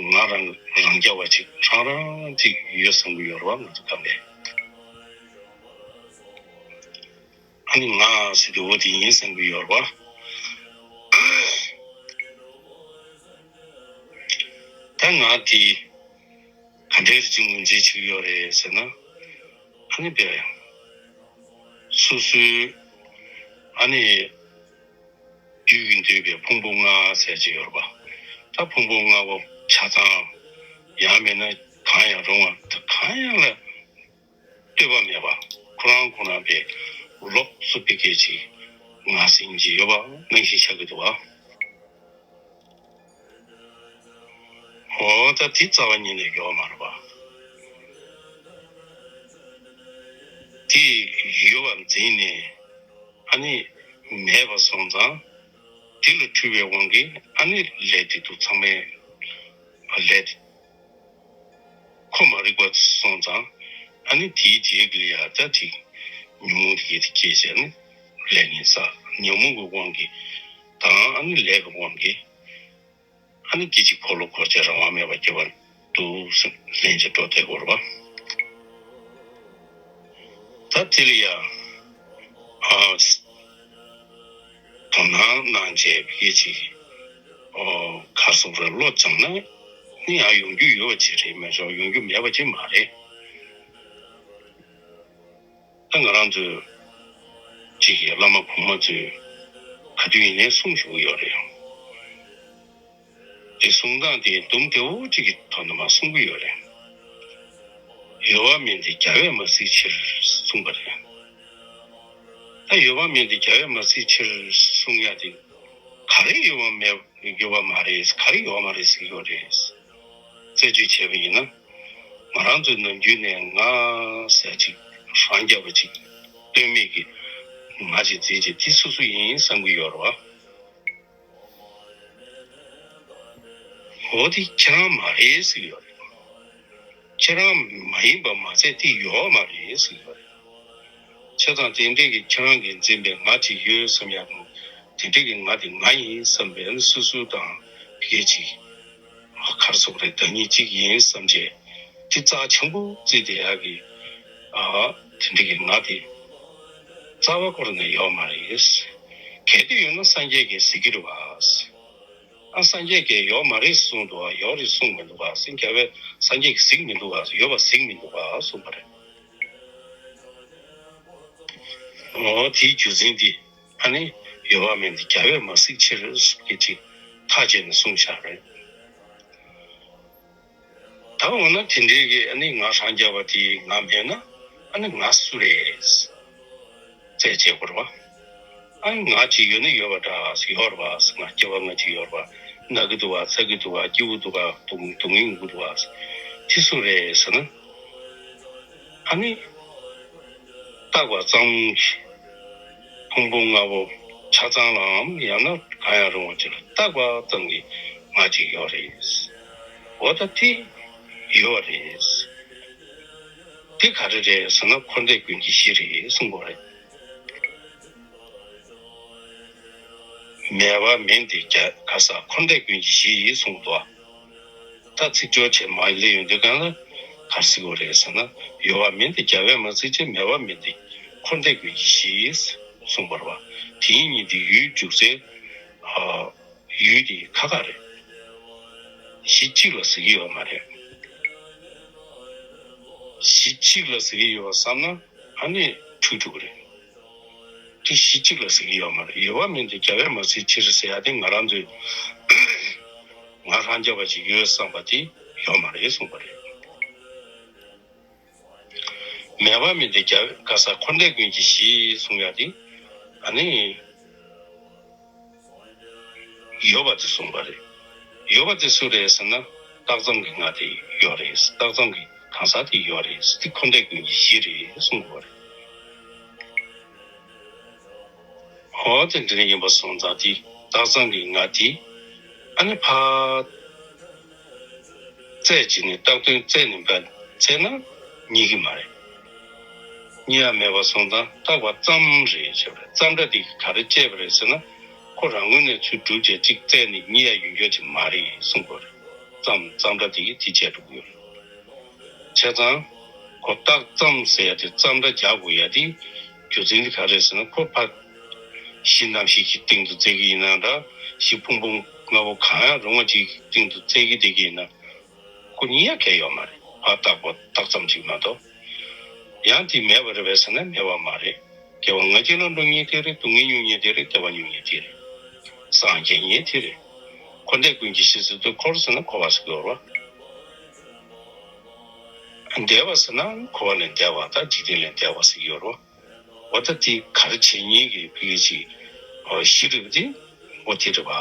ང་རང་རང་རྐྱ་བ་ཅིག་རང་རང་ཅིག་ཡོད་བསམ་གྱི་ཡོད་རེད་པ། ང་ཚོ་ག་ལས། ཨ་ནི་ང་ཟེར་དུས་འོ་དེ་ཡིན་བསམ་གྱི་ཡོད་རེད་པ། ད་ང་དེ་ག་འདྲའི་ཅིག་ངོས་འཛིན་བྱེད་ཀྱི་ཡོད་རེད་ཟེར་ན། ཨ་ནི་དཔེར་སོ་སོའི་ཨ་ནི་རྒྱུད་ཀྱིས་འདུས་པའི་ཕུང་པོ་ལྔ་ཟེར་གྱི་ཡོད་རེད་པ། ད་ཕུང་པོ་ལྔ་པོ་ཆ་ཚང་ཡང་མིན་ན་གང་ཡང་རུང་བ་ད་གང་ཡང་ལ་ལྟོས་པ་མེད་པ། ཁོ་རང་ཁོ་རང་པའི་ལོགས་སུ་ཕ་གི་ཅིག་ང་ཟེར་མཁན་ཅིག་ཡོད་པ་ནང་བཞིན་ཆགས་ཀྱི་འདུག་པ། འོ་ད་དེ་རྩ་བ་ཉིད་ནས་ཡོད་མ་རེད་པ། དེ་ཡོད་པར་འཛིན་ནས་ཨ་ནི་མེད་པ་སོང་ཙང་དེ་ལ་འཁྲུལ་པའི་དབང་གིས་ཨ་ནི་ལས་དེ་དུ་ཚང་མས་ལས་དེ། ཁོ་མ་རིག་པ་སོང་ཙང་ཨ་ནི་དེའི་རྗེས་ཀྱི་ཡ་ད་ཅིག་ཉོན་མོངས་དེ་གས་དེ་སྐྱེས་བྱས་ནས་ལས་ངན་བསགས། ཉོན་མོངས་ཀྱི་དབང་གིས་དང་ཨ་ནི་ལས་ཀྱི་དབང་གིས་ཨ་ནི་སྐད་ཅིག་འཁོར་ལོ་འཁོར་བྱེད་རང་དབང་མེད་པར་སྐྱེ་བ་འདུག་ཟེར་ལན་ཅིག་འགྲོ་བསྡད་དགོས་རེད་པ། ད་དེ་ལ་ཡ་ཨ། དོ་སྣང་གནང་བྱས་ཕ་གི་ཅིག་ཨོ་གར་སོང་རེ་བློ་སྦྱངས་ན་ནི་ཡང་ཡོང་རྒྱུ་ཡོད་པ་ཅིག་རེད། མ་གཏོགས་ཡོང་རྒྱུ་མེད་པ་ཅིག་མ་རེད། ད་ང་རང་ཚོའི་ཅིག་གི་བླ་མ་གོང་མ་ཚོས་ག་དུས་ཡིན་ནའི་གསུང་བཞུགས་ཡོད་རེད། དེ་གསུང་སྟངས་དེ་དུམ་བདེ་བོ་ཅིག་གི་ཐོག་ནས་མར་གསུང་གི་ཡོད་རེད། ཡོད་པ་མིན་ཏེ་རྒྱལ་བས་མ་གཟིགས་ཕྱིར་གསུངས་པ་རེད། ད་ཡོད་པ་མིན་ཏེ་རྒྱལ་བས་མ་གཟིགས་ཕྱིར་གསུང་ཡ་དེ་ག་རེ་ཡོད་པ་མེད་ཡོད་པ་མ་རེད། ག་རེ་ཡོད་པ་མ་རེད་ཟེར་གྱི་ཡོད་རེད། རྩད་གཅོད་བྱས་པ་ཡིན་ན་ང་རང་ཚོའི་ནམ་རྒྱུན་ནས་ང་ཟེར་ཅིག་རང་རྐྱ་བ་ཅིག་ལྟོས་མེད་ཀྱི་ང་ཅིག་བརྩིས་ཅིག་དེ་སོ་སོ་ཡིན་བསམ་གྱི་ཡོད་རེད་པ། འོ་དེ་ཁྱེད་རང་མ་རེད་ཟེར་གྱི་ཡོད་རེད། ཁྱེད་རང་མ་ཡིན་པ་མ་ཚད་དེ་ཡོད་མ་རེད་ཟེར་གྱི་ཡོད་རེད། བྱས་ཙང་དེ་འདྲས་ཀྱི་ཁྱེད་རང་གིས་འཛིན་པའི་ང་ཅིག་ཡོད་བསམ་ཡག་གི། དེ་འདྲས་ཀྱི་ང་དེ་ང་ཡིན་བསམ་པའི་སོ་སོ་དང་སྐད་ཅིག་གར་སོགས་རེད། བདག་ཉིད་གཅིག་ཡིན་བསམ་བྱས་དེ་རྩ་ཆེན་པོ་བརྩིས་བསྡད་ཡག་གི། ཨ། དེ་འདྲས་ཀྱི་ང་དེ་རྩ་བ་བསྐོར་ནས་ཡོད་མ་རེད། གལ་ཏེ་ཡོད་ན་སངས་རྒྱས་ཀྱིས་གཟིགས་ཀྱི་རེད་བ། ཨ། སངས་རྒྱས་ཀྱིས་ཡོད་མ་རེད་གསུངས་འདུག་བ། ཡོད་རེད་གསུངས་མི་འདུག་བ། སངས་རྒྱས་པས་སངས་རྒྱས་ཀྱིས་གཟིགས་མི་འདུག་བ། ཡོད་པ་གཟིགས་མི་འདུག་བ་གསུངས་པ་རེད། འོ་དེའི་རྒྱུ་མཚན་འདི། ཨ་ནི་ཡོད་པ་མིན་ཏེ་རྒྱལ་བས་མ་གཟིགས་ཕྱིར་གསུངས་ཀྱི་ཅིག་ཐག་བཅད་ནས་གསུངས་བཞག་རེད། ད་འོ་ན་དེ་འདྲའི་གི་ཨ་ནི་ང་རང་རྒྱལ་བ་དེ་ང་མེད་ན་ཨ་ནི་ང་སུ་རེད། རྩད་བཅད་དགོས་རེད་བ། ཨ་ནི་ང་ཅིག་ཡོད་ན་ཡོད་པ་འདྲ་ཡོད་རེད་བ། ང་སྐྱེ་བ་ང་ཅིག་ཡོད་རེད་བ། ན་གི་འདུག་བ། ཚ་གི་འདུག་བ། སྐྱིད་པོ་འདུག་བ། སྡུག་སྡུག་བསྔལ་འདུག་བ། དེ་སུ་རེད་ཟེར་ན། ཨ་ནི་བཏགས་པ་ཙམ་གྱིས་ཕུང་པོ་ལྔ་པོ་ཆ་ཚང་ལའམ་ཡང་ན་གང་ཡང་རུང་བ་ཅིག་ལ་བཏགས་པ་ཙམ་གྱིས་ང་ཅིག་ཡོད་རེད། འོ་ད་དེ་ཡོད་རེད། དེ་ག་རེ་རེད་ཟེར་ན་འཁོར་འདས་ཀུན་གྱི་གཞི་རེད་གསུངས་པ་རེད། མེད་པ་མིན་ཏེ་རྒྱ་ག་ས་འཁོར་འདས་ཀུན་གྱི་གཞི་ཡིན་གསུངས་འདུག་ད་ཚིག་སྦྱོར་བྱས་མ་ལས་ཡོང་དུས་གང་ལ་གར་སྲིད་དགོས་རེད་ཟེར་ན། ཡོད་པ་མིན་ཏེ་རྒྱལ་བས་མ་གཟིགས་ཕྱིར། མེད་པ་མིན་ཏེ་འཁོར་འདས་ཀུན་གྱི་གཞི་ཡིན་གསུངས་པ་རེད་བ། དེའི་ཉིད་དེ་ཡུལ་འཇུག་སའི་ཨ། ཡུལ་དེ་ཁ་ཁ་རེད། གཞི་གཅིག་ལ་ཟེར་གྱི་ཡོད་མ་རེད། གཞི་གཅིག་ལ་ཟེར་གྱི་ཡོད་བསམ་ན་ཨ་ནི་འཁྲུལ་འགྲོ་གི་རེད། དེ་གཞི་གཅིག་ལ་ཟེར་གྱི་ཡོད་མ་རེད། ཡོད་པ་མིན་ཏེ་རྒྱལ་བས་མ་གཟིགས་ཕྱིར་ཟེར་ཡ་དེ་ང་རང་ཚོའི་ང་རང་རྒྱལ་བ་ཅིག་ཡོད་བསམ་པ་དེ་ཡོད་མ་རེད་གསུངས་པ་རེད། མེད་པ་མིན་ཏེ་རྒྱལ་བས་ག་ས་འཁོར་འདས་ཀུན་གྱི་གཞི་གསུང་ཡ་དེ་ཨ་ནི། ཡོད་པ་དེ་གསུངས་པ་རེད། ཡོད་པ་དེ་སུ་རེད་ཟེར་ན། བཏགས་ཙམ་གྱི་ང་དེ་ཡོད་རེད། བཏགས་ཙམ་གྱི་གང་ཟག་དེ་ཡོད་རེད། དེ་འཁོར་འདས་ཀུན་གྱི་གཞི་རེད་གསུངས་པ་རེད། འོ་དེ་འདྲ་ཡིན་པ་སོང་ཙང་དེ་བཏགས་ཙམ་གྱི་ང་དེ་ཨ་ནི་ཕར། བཙལ་བྱས་ནས་བཏགས་དོན་བཙལ་ནས་འབད་བཙལ་ན་རྙེད་ཀྱི་མ་རེད། རྙེད་ཡ་མེད་པ་སོང་ཙང་བཏགས་པ་ཙམ་རེད་བྱས་པ་རེད། ཙམ་སྒྲ་དེ་ག་རེ་བྱས་པ་རེད་ཟེར་ན། ཁོ་རང་ངོས་ནས་ཚུར་སྒྲུབ་བྱས་གཅིག་བཙལ་ནས་རྙེད་ཡ་ཡོད་རྒྱུ་ཅིག་མ་རེད་གསུངས་པ་རེད། ཙམ་ཙམ་སྒྲ་དེ་གིས་དེ་བྱས་འགྲོ་གི་ཡོད་རེད། བྱས་ཙང་། ཁོ་བཏགས་ཙམ་ཟེར་ཡ་དེ་ཙམ་སྒྲ་རྒྱག་དགོས་ཡ་དེ། རྒྱུ་མཚན་དེ་ག་རེ་ཟེར་ན་ཁོ་ཕར། གཞི་རྣམ་ཤེས་ཀྱི་སྟེང་དུ་བཙལ་གྱི་ཡིན་ན་འདྲ། གཞི་ཕུང་པོ་ལྔ་པོ་གང་ཡང་རུང་བ་ཅིག་གི་སྟེང་དུ་བཙལ་གྱི་བསྡད་ཀྱི་ཡིན་ན། ཁོ་རྙེད་ཡ་གང་ཡང་ཡོད་མ་རེད། ཕར་བཏགས་པ་བཏགས་ཙམ་ཅིག་མ་གཏོགས། ཡང་དེ་མེད་པ་རེད་པས་ཟེར་ན་མེད་པ་མ་རེད། སྐྱེ་བ་སྔ་ཕྱི་ལ་འགྲོ་མཁན་དེ་རེད། སྡུག་བསྔལ་མྱོང་མཁན་དེ་རེད། སྐྱེ་བ་མྱོང་མཁན་དེ་རེད། སངས་རྒྱས་མཁན་དེ་རེད། འཁོར་འདས་ཀུན་གྱི་གཞི་ཟེར་དུས་འཁོར་ཟེར་ན་འཁོར་བ་ཟེར་གྱི་ཡོད་རེད་བ། འདས་པ་ཟེར་ན་འཁོར་བ་ལས་འདས་པ་དང་འཇིག་རྟེན་ལས་འདས་པ་ཟེར་གྱི་ཡོད་རེད་བ། འོ་ད་དེ་ག་རེ་བྱེད་མཁན་གྱི་ཕ་གི་ཅིག་གཞི་རེད་པ་དེ། འོ་དེ་རེད་བ།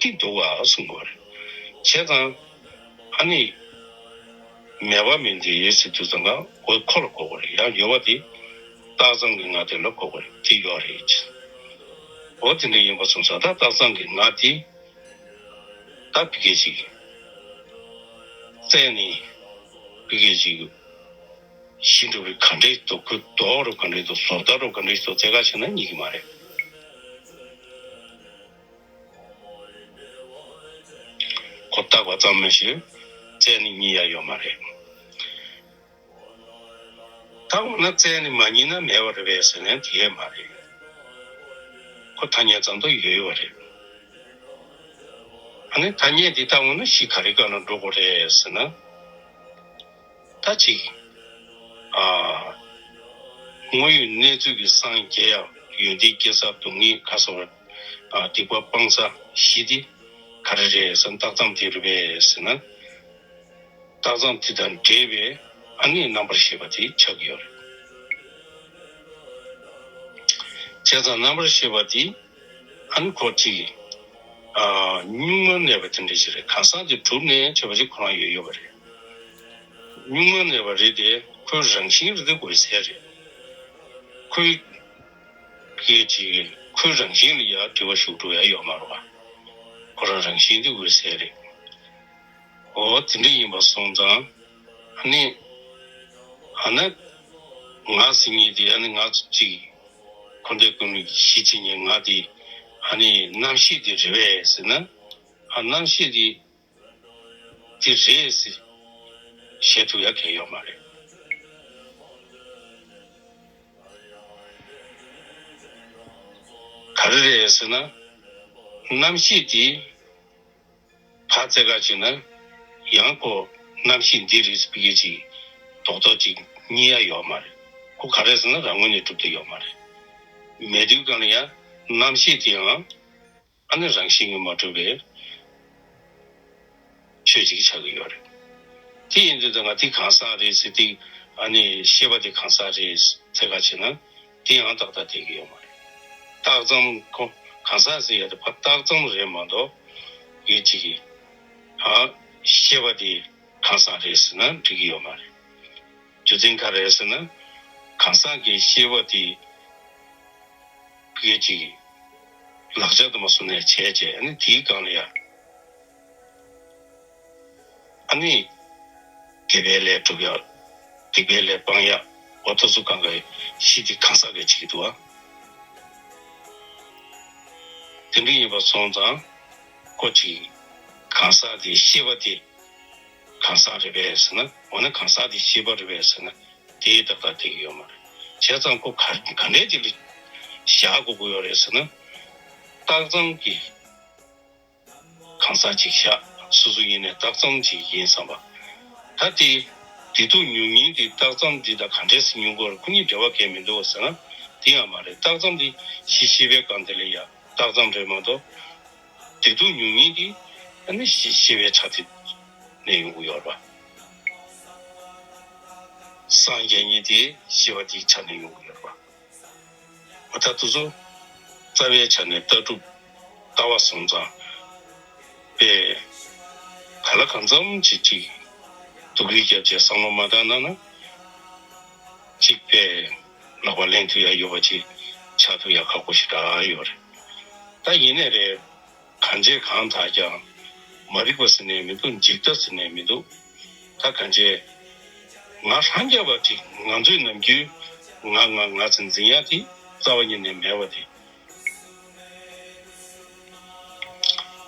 དེ་འདུག་བ་གསུང་གི་ཡོད་རེད། བྱས་ཙང་ཨ་ནི། མེད་པ་མིན་ཏེ་ཟེར་དུས་ཙམ་པ་འོ་ཁོ་ལ་གོ་དགོས་རེད། ཡང་ཡོད་པ་དེ་བཏགས་ཙམ་གྱི་ང་དེ་ལ་གོ་དགོས་རེད། དེ་ཡོད་རེད། འོ་དེ་འདྲ་ཡིན་པ་སོང་ཙང་ད་བཏགས་ཙམ་གྱི་ང་དེ། ད་ཕ་གི་ཅིག་བཙལ་ནས་ཕ་གི་ཅིག་གཞི་འགྲོ་བའི་ག་འདྲའི་འདུག་ཁོ་ལྡོག་རུ་ག་འདྲའི་འདུག་བཟོ་ལྟ་རུ་ག་འདྲའི་འདུག་བཙལ་ག་བྱས་ན་རྙེད་ཀྱི་མ་རེད། ཁོ་བཏགས་པ་ཙམ་མ་ཞིག་བཙལ་ནས་རྙེད་ཡ་ཡོད་མ་རེད། ད་འོ་ན་བཙལ་ནས་མ་རྙེད་ན་མེད་པ་རེད་པས་ཟེར་ན་དེ་ཡས་མ་རེད། ཁོ་ཐ་སྙད་ཙམ་དུ་ཡོད་ཡོད་རེད། ཨ་ནི་ཐ་སྙད་འདི་ལྟ་འོ་ན་གཞི་ག་རེ་སྒང་ལ་འགྲོ་དགོས་རེད་ཟེར་ན། ད་ཅིག་ཨ། དངོས་ཡོད་གནས་ཚུལ་གྱི་སངས་རྒྱས་ཡང་ཡོན་ཏན་སྐྱེ་ས་སྡུག་བསྔལ་ཁ་སོགས། ཨ། སྡིག་པ་སྤང་ས་གཞི་དེ་ག་རེ་རེད་ཟེར་ན་བཏགས་ཙམ་དེ་རེད་པས་ཟེར་ན། བཏགས་ཙམ་དེ་དང་འབྲེལ་བའི་ཨ་ནི་རྣམ་པར་ཤེས་པ་དེ་ཆགས་ཀྱི་ཡོད་རེད། བྱས་ཙང་རྣམ་པར་ཤེས་པ་དེ་ཨ་ནི་ཁོ་ཅིག་ཨ། གཉུག་མར་གནས་པ་དེ་འདྲ་ཞིག་རེད། གང་ཟག་དེ་གྲུབ་ནས་བྱས་པ་ཞིག་ཁོ་རང་ཡོད་ཡོད་པ་རེད། གཉུག་མར་གནས་པ་རེད་དེ་ཁོའི་རང་བཞིན་རེད་དེ་འོད་གསལ་རེད། ཁོའི་སྐད་ཅིག་ཁོའི་རང་བཞིན་ལ་ཡང་འགྱུར་བ་ཞུགས་འགྲོ་ཡ་ཡོད་མ་རེད་བ། ཁོ་རང་རང་བཞིན་དེ་འོད་གསལ་རེད། འོ་དེ་འདྲ་ཡིན་པ་སོང་ཙང་ཨ་ནི་ཨ་ན་ང་ཟེར་མཁན་དེ་ཨ་ནི་ང་ཚོ་གཅིག་འཁོར་འདས་ཀུན་ལས་གཞི་བྱེད་མཁན་ང་དེ་ཨ་ནི་རྣམ་ཤེས་དེ་རེད་པས་ཟེར་ན། ཨ་རྣམ་ཤེས་དེ་དེ་རེད་ཟེར་བཤད་ཐུབ་ཡ་གང་ཡོད་མ་རེད། ག་རེ་རེད་ཟེར་ན། རྣམ་ཤེས་དེ་ཕར་བཙལ་ག་བྱས་ན་ཡང་ཁོ་རྣམ་ཤེས་འདི་རེད་ཟེར་བའི་ཅིག་རྡོག་རྡོག་ཅིག་རྙེད་ཡ་ཡོད་མ་རེད། ཁོ་ག་རེ་ཟེར་ན་རང་ངོས་ནས་གྲུབ་བསྡད་ཡོད་མ་རེད། མེད་དུས་གང་ལ་ཡང་རྣམ་ཤེས་དེའང་ཨ་ནི་རང་བཞིན་གྱིས་མ་གྲུབ་པའི་ཆོས་ཅིག་ཆགས་ཀྱི་ཡོད་རེད། དེ་ཡིན་དུས་ད་ང་དེ་གང་ཟག་རེད་ཟེར་དེ་ཨ་ནི་ཤེས་པ་དེ་གང་ཟག་རེད་ཟེར་ག་བྱས་ན་དེ་ཡང་ཏག་ཏག་བསྡད་ཀྱི་ཡོད་མ་རེད། རྟགས་ཙམ་ཁོ་གང་ཟག་ཟེར་ཡ་དེ་ཕར་རྟགས་ཙམ་རེད་མ་གཏོགས་ཡོད་ཅིག་གི་ཨ་ཤེས་པ་དེ་གང་ཟག་རེད་ཟེར་ན་འགྲིག་གི་ཡོད་མ་རེད། རྒྱུ་མཚན་ག་རེ་ཟེར་ན་གང་ཟག་གི་ཤེས་པ་དེ་ཕ་གི་ཅིག་ལག་ཆ་དུ་མ་བཟུང་ནས་བྱས་བྱས་ཨ་ནི་དེའི་སྒང་ལ་ཡ་ཨ་ནི་དགེ་བའི་ལས་སྒྲུབ་ཡག་སྡིག་པའི་ལས་སྤང་ཡག་འོ་ཐོ་སུ་གང་ག་ཤི་དེ་གང་ཟག་གི་བྱེད་ཀྱི་འདུག་ཨ། དེ་འདྲ་ཡིན་པ་སོང་ཙང་ཁོ་ཅིག་གང་ཟག་དེ་ཤེས་པ་དེ་གང་ཟག་རེད་པས་ཟེར་ན། འོ་ན་གང་ཟག་དེ་ཤེས་པ་རེད་པས་ཟེར་ན། དེའི་ཏག་ཏག་དེ་གི་ཡོད་མ་རེད། བྱས་ཙང་ཁོ་ག་ག་འདྲས་དེ་ལ་བཞག་དགོས་ཀྱི་ཡོད་རེད་ཟེར་ན། རྟགས་ཙམ་གྱི་གང་ཟག་ཅིག་བཞག་སོ་སོ་ཡིན་ནས་རྟགས་ཙམ་ཅིག་ཡིན་བསམ་པ། ད་དེ་བདེ་སྡུག་མྱོང་མཁན་དེ་རྟགས་ཙམ་འདི་དང་ག་འདྲས་སེ་མྱོང་དགོས་རེད། ཁོ་གཉིས་འབྲེལ་བ་གང་ཡང་མི་འདུག་ཟེར་ན་དེ་ཡང་མ་རེད། རྟགས་ཙམ་དེ་ཤེས་ཤེས་པའི་སྒང་དེ་ལ་ཡ་རྟགས་ཙམ་རེད་མ་གཏོགས། བདེ་སྡུག་མྱོང་མཁན་དེ་ཨ་ནི་ཤེས་ཤེས་པའི་ཆ་དེ་ནས་ཡོང་གི་ཡོད་རེད་པ། སངས་རྒྱས་ཉིད་དེ་ཤེས་པ་དེའི་ཆ་ནས་ཡོང་གི་ཡོད་རེད་པ། འོ་ད་དེ་ཚོ་རྩ་བའི་ཆ་ནས་ལྟ་གྲུབ་ལྟ་བ་སོང་ཙང་པས་ག་ལ་གང་འཚམ་ཅིག་ཅིག་སྡུག་རུས་བརྒྱབ་བྱས་བསམ་བློ་མ་བཏང་ན་ན་ཅིག་པས་ལག་པ་ལེན་ཐུབ་ཡ་ཡོད་པ་ཅིག་ཆགས་ཐུབ་ཡ་ཁག་པོ་ཞེ་དྲག་ཡོད་རེད། ད་ཡིན་ནའི་རེད། གང་བྱས་གང་དག་ཀྱང་མ་རིག་པ་ཟེར་ནས་མི་འདུག་འཇིག་ལྟ་ཟེར་ནས་མི་འདུག་ད་གང་བྱས་ང་རང་རྐྱང་པ་དེ་ང་ཚོའི་ནམ་རྒྱུན་ང་ང་ང་ཟེར་འཛིན་ཡ་དེ་རྩ་བ་ཉིད་ནས་མེད་པ་དེ།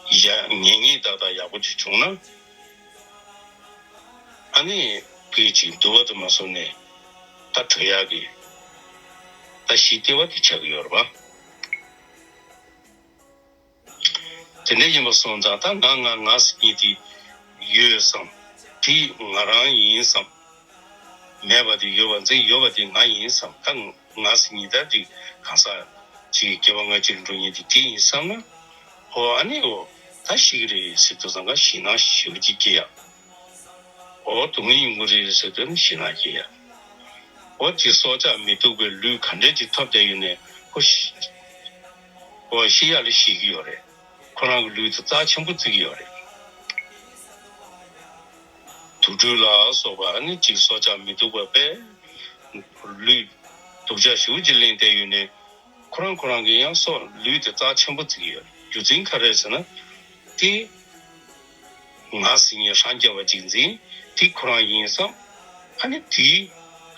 ཡ་ངེས་ངེས་ཏག་ཏག་ཡག་པོ་ཅིག་བྱུང་ན་ཨ་ནི་ཕ་གི་ཅིག་འདུལ་བ་དུ་མ་སོང་ནས་ད་གྲོལ་ཡག་གི་ད་གཞི་ལྟེ་བ་དེ་ཆགས་ཀྱི་ཡོད་རེད་པ། དེ་འདྲ་ཡིན་པ་སོང་ཙང་ད་ང་ང་ང་ཟེར་མཁན་དེ་ཡོད་བསམ། དེ་ང་རང་ཡིན་བསམ། མེད་པ་དེ་ཡོད་པ་འཛིན། ཡོད་པ་དེ་ང་ཡིན་བསམ། ད་ང་ཟེར་མཁན་ད་དེ་གང་ཟག་ཅིག་སྐྱེ་བ་སྔ་ཕྱི་ལ་འགྲོ་མཁན་དེ་དེ་ཡིན་བསམ་ན། ཨོ་ཨ་ནི་ཨོ་ད་ཤི་གི་རེད་ཟེར་དུས་ཙང་ཀ་ཞེད་སྣང་ཞེ་པོ་ཅིག་སྐྱེ་ཡ། ཨོ་སྡུག་བསྔལ་ཡོང་གི་རེད་ཟེར་དུས་ནི་ཞེད་སྣང་སྐྱེ་ཡ། ཨོ་དེ་སྲོག་ཆགས་མི་སྡུག་པའི་ལུས་ག་འདྲས་ཅིག་ཐོབ་བསྡད་ཡོད་ནས་ཁོ་ཤི་ཨོ་ཤི་ཡ་ལ་ཤི་གི་ཡོད་རེད། ཁོ་རང་གི་ལུས་དེ་རྩ་ཆེན་པོ་བརྩི་གི་ཡོད་རེད། དུག་སྦྲུལ་ལ་སོགས་པ་ནི་གཅིག་སྲོག་ཆགས་མི་སྡུག་པ་པས་ལུས་སྡུག་ཅག་ཞེ་པོ་ཅིག་ལེན་བསྡད་ཡོད་ནས་ཁོ་རང་ཁོ་རང་གི་ཡང་སྲོག་ལུས་དེ་རྩ་ཆེན་པོ་བརྩི་གི་ཡོད་རེད། རྒྱུ་མཚན་ག་རེ་ཟེར་ན་དེ་ང་ཟེར་མཁན་རང་རྐྱ་བ་ཅིག་འཛིན། དེ་ཁོ་རང་ཡིན་བསམ། ཨ་ནི་དེའི་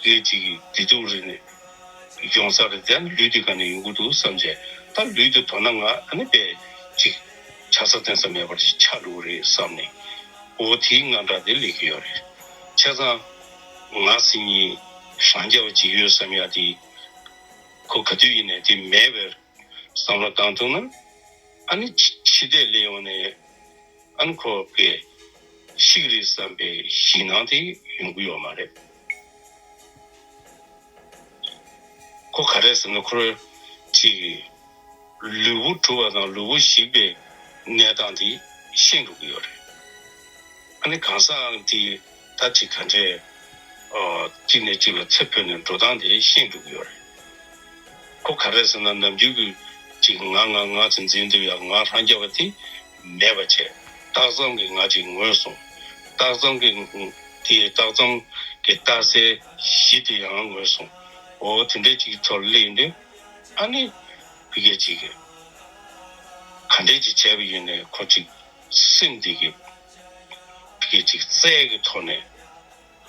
གལ་ཅིག་གི་བདེ་སྡུག་རེ་ནས་ཡོང་ས་རེད་དེ། ཨ་ནི་ལུས་དེ་ག་ནས་ཡོང་གི་འདུག་བསམ་བྱས་ད་ལུས་དེ་དོར་ན་ང་ཨ་ནི་དཔེ་ཅིག་ཆགས་ས་འཐེན་ས་མེད་པར་ཅིག་ཆགས་འགྲོ་གི་རེད་བསམ་ནས་འོ་དེའི་དངངས་སྐྲག་དེ་སླེབས་ཀྱི་ཡོད་རེད། བྱས་ཙང་ང་ཟེར་མཁན་རང་རྐྱ་བ་ཅིག་ཡོད་བསམ་ཡ་དེ་ཁོ་ག་དུས་ཡིན་ནའི་དེ་མེད་པའི་བསམ་བློ་བཏང་ཐུབ་ན་ཨ་ནི་འཆི་འཆི་ལྟས་སླེབས་ཡོང་ནས། ཨ་ནི་ཁོ་པས་ཤི་གི་རེད་བསམ་པའི་ཞེད་སྣང་དེ་ཡོང་གི་ཡོད་མ་རེད། ཁོ་ག་རེ་ཟེར་ན་ཁོ་རང་གི་ལུས་པོ་གྲུབ་པ་དང་ལུས་པོ་ཞིག་པའི་གནས་སྟངས་དེ་ཤེས་འགྲོ་གི་ཡོད་རེད། ཨ་ནི་གང་ཟག་དེ་ད་ཅིག་ག་འདྲས་ཨ་གཅིག་ནས་གཅིག་ལ་ཚེ་འཕོས་ནས་འགྲོ་སྟངས་དེ་ཤེས་འགྲོ་གི་ཡོད་རེད། ཁོ་ག་རེ་ཟེར་ན་ནམ་རྒྱུན་གྱི་ཅིག་ང་ང་ང་ཟེར་འཛིན་འདུག་ཡ། ང་རང་རྐྱ་བ་དེ་མེད་པ་བྱས། རྟགས་ཙམ་གྱི་ང་ཅིག་ངོས་བཟུང་། རྟགས་ཙམ་གྱི་དེ་རྟགས་ཙམ་གྱི་རྟགས་གསལ་གཞི་དེ་ཡང་ངོས་བཟུང་། འོ་དེ་འདྲས་ཅིག་ཐོག་སླེབས་ནས་ཨ་ནི་ཕ་གི་ཅིག་ག་འདྲས་ཅིག་བྱས་པ་ཡིན་ནའི་ཁོ་ཅིག་སེམས་དེ་གི་ གི་ཅིག་རྩལ་གྱི་ཐོག་ནས་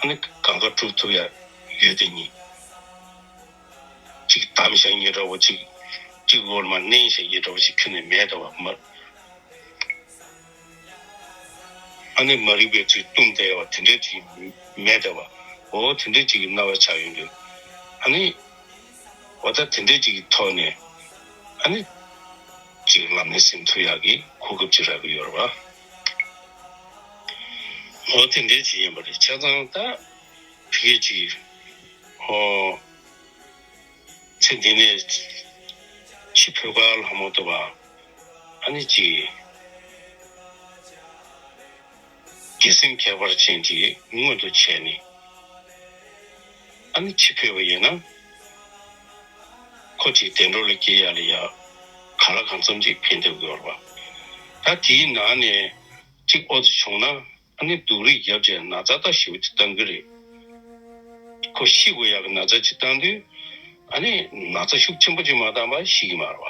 ཨ་ནི་གང་ག་སྒྲུབ་ཐུབ་ཡ་ཡོད་དེ་ཉིད། ཅིག་བསྡམས་བཞག་ཉེ་འདྲ་བོ་ཅིག་ཅིག་འོག་མ་མནན་བཞག་ཉེ་འདྲ་བོ་ཅིག་ཁྱོན་ནས་མེད་དེ་བ་མ། ཨ་ནི་མ་རིག་པའི་ཚུལ་བཏུམས་བསྡད་བ་དེ་འདྲའི་ཅིག་མེད་དེ་བ། འོ་དེ་འདྲའི་ཅིག་གི་སྣང་བ་ཆགས་ཡོང་དུས། ཨ་ནི་འོ་ད་དེ་འདྲའི་ཅིག་གི་ཐོག་ནས་ཨ་ནི་ཅིག་ལམ་ནས་ཟིན་ཐུབ་ཡག་གི་གོ་སྐབས་ཅིག་རག་གི་ཡོད་རེད་བ། འོ་དེ་འདྲའི་ཅིག་ཡིན་པ་རེད། བྱས་ཙང་ད་ཕ་གི་ཅིག་འོ། ཚེ་འདི་ནས་ཕྱི་བོད་ཁ་ལྷ་མོ་ཏོ་བ་ཨ་ནི་ཅིག་དགེ་སེམས་ཁྱད་པར་ཅན་གྱིས་མངོན་དུ་བྱས་ནས་ཨ་ནི་ཕྱི་བོད་པ་ཡིན་ན་ཁོ་ཅིག་བདེ་འགྲོ་ལ་སྐྱེ་ཡ་ལ་ཡ་ག་ལ་གང་འཚམ་ཅིག་ཕན་ཐོགས་ཡོད་རེད་བ། ད་དེའི་ནང་ནས་ཅིག་ཨོ་ཙི་བྱུང་ན། ཨ་ནི་སྡུག་རུས་བརྒྱབ་བྱས་ན་ཚ་ད་ཞེ་པོ་ཅིག་བཏང་གི་རེད། ཁོ་ཤི་དགོས་ཡག་གི་ན་ཚ་ཅིག་བཏང་དུས་ཨ་ནི་ན་ཚ་ཤུགས་ཆེན་པོ་ཅིག་མ་བཏང་བར་ཤི་གི་མ་རེད་བ།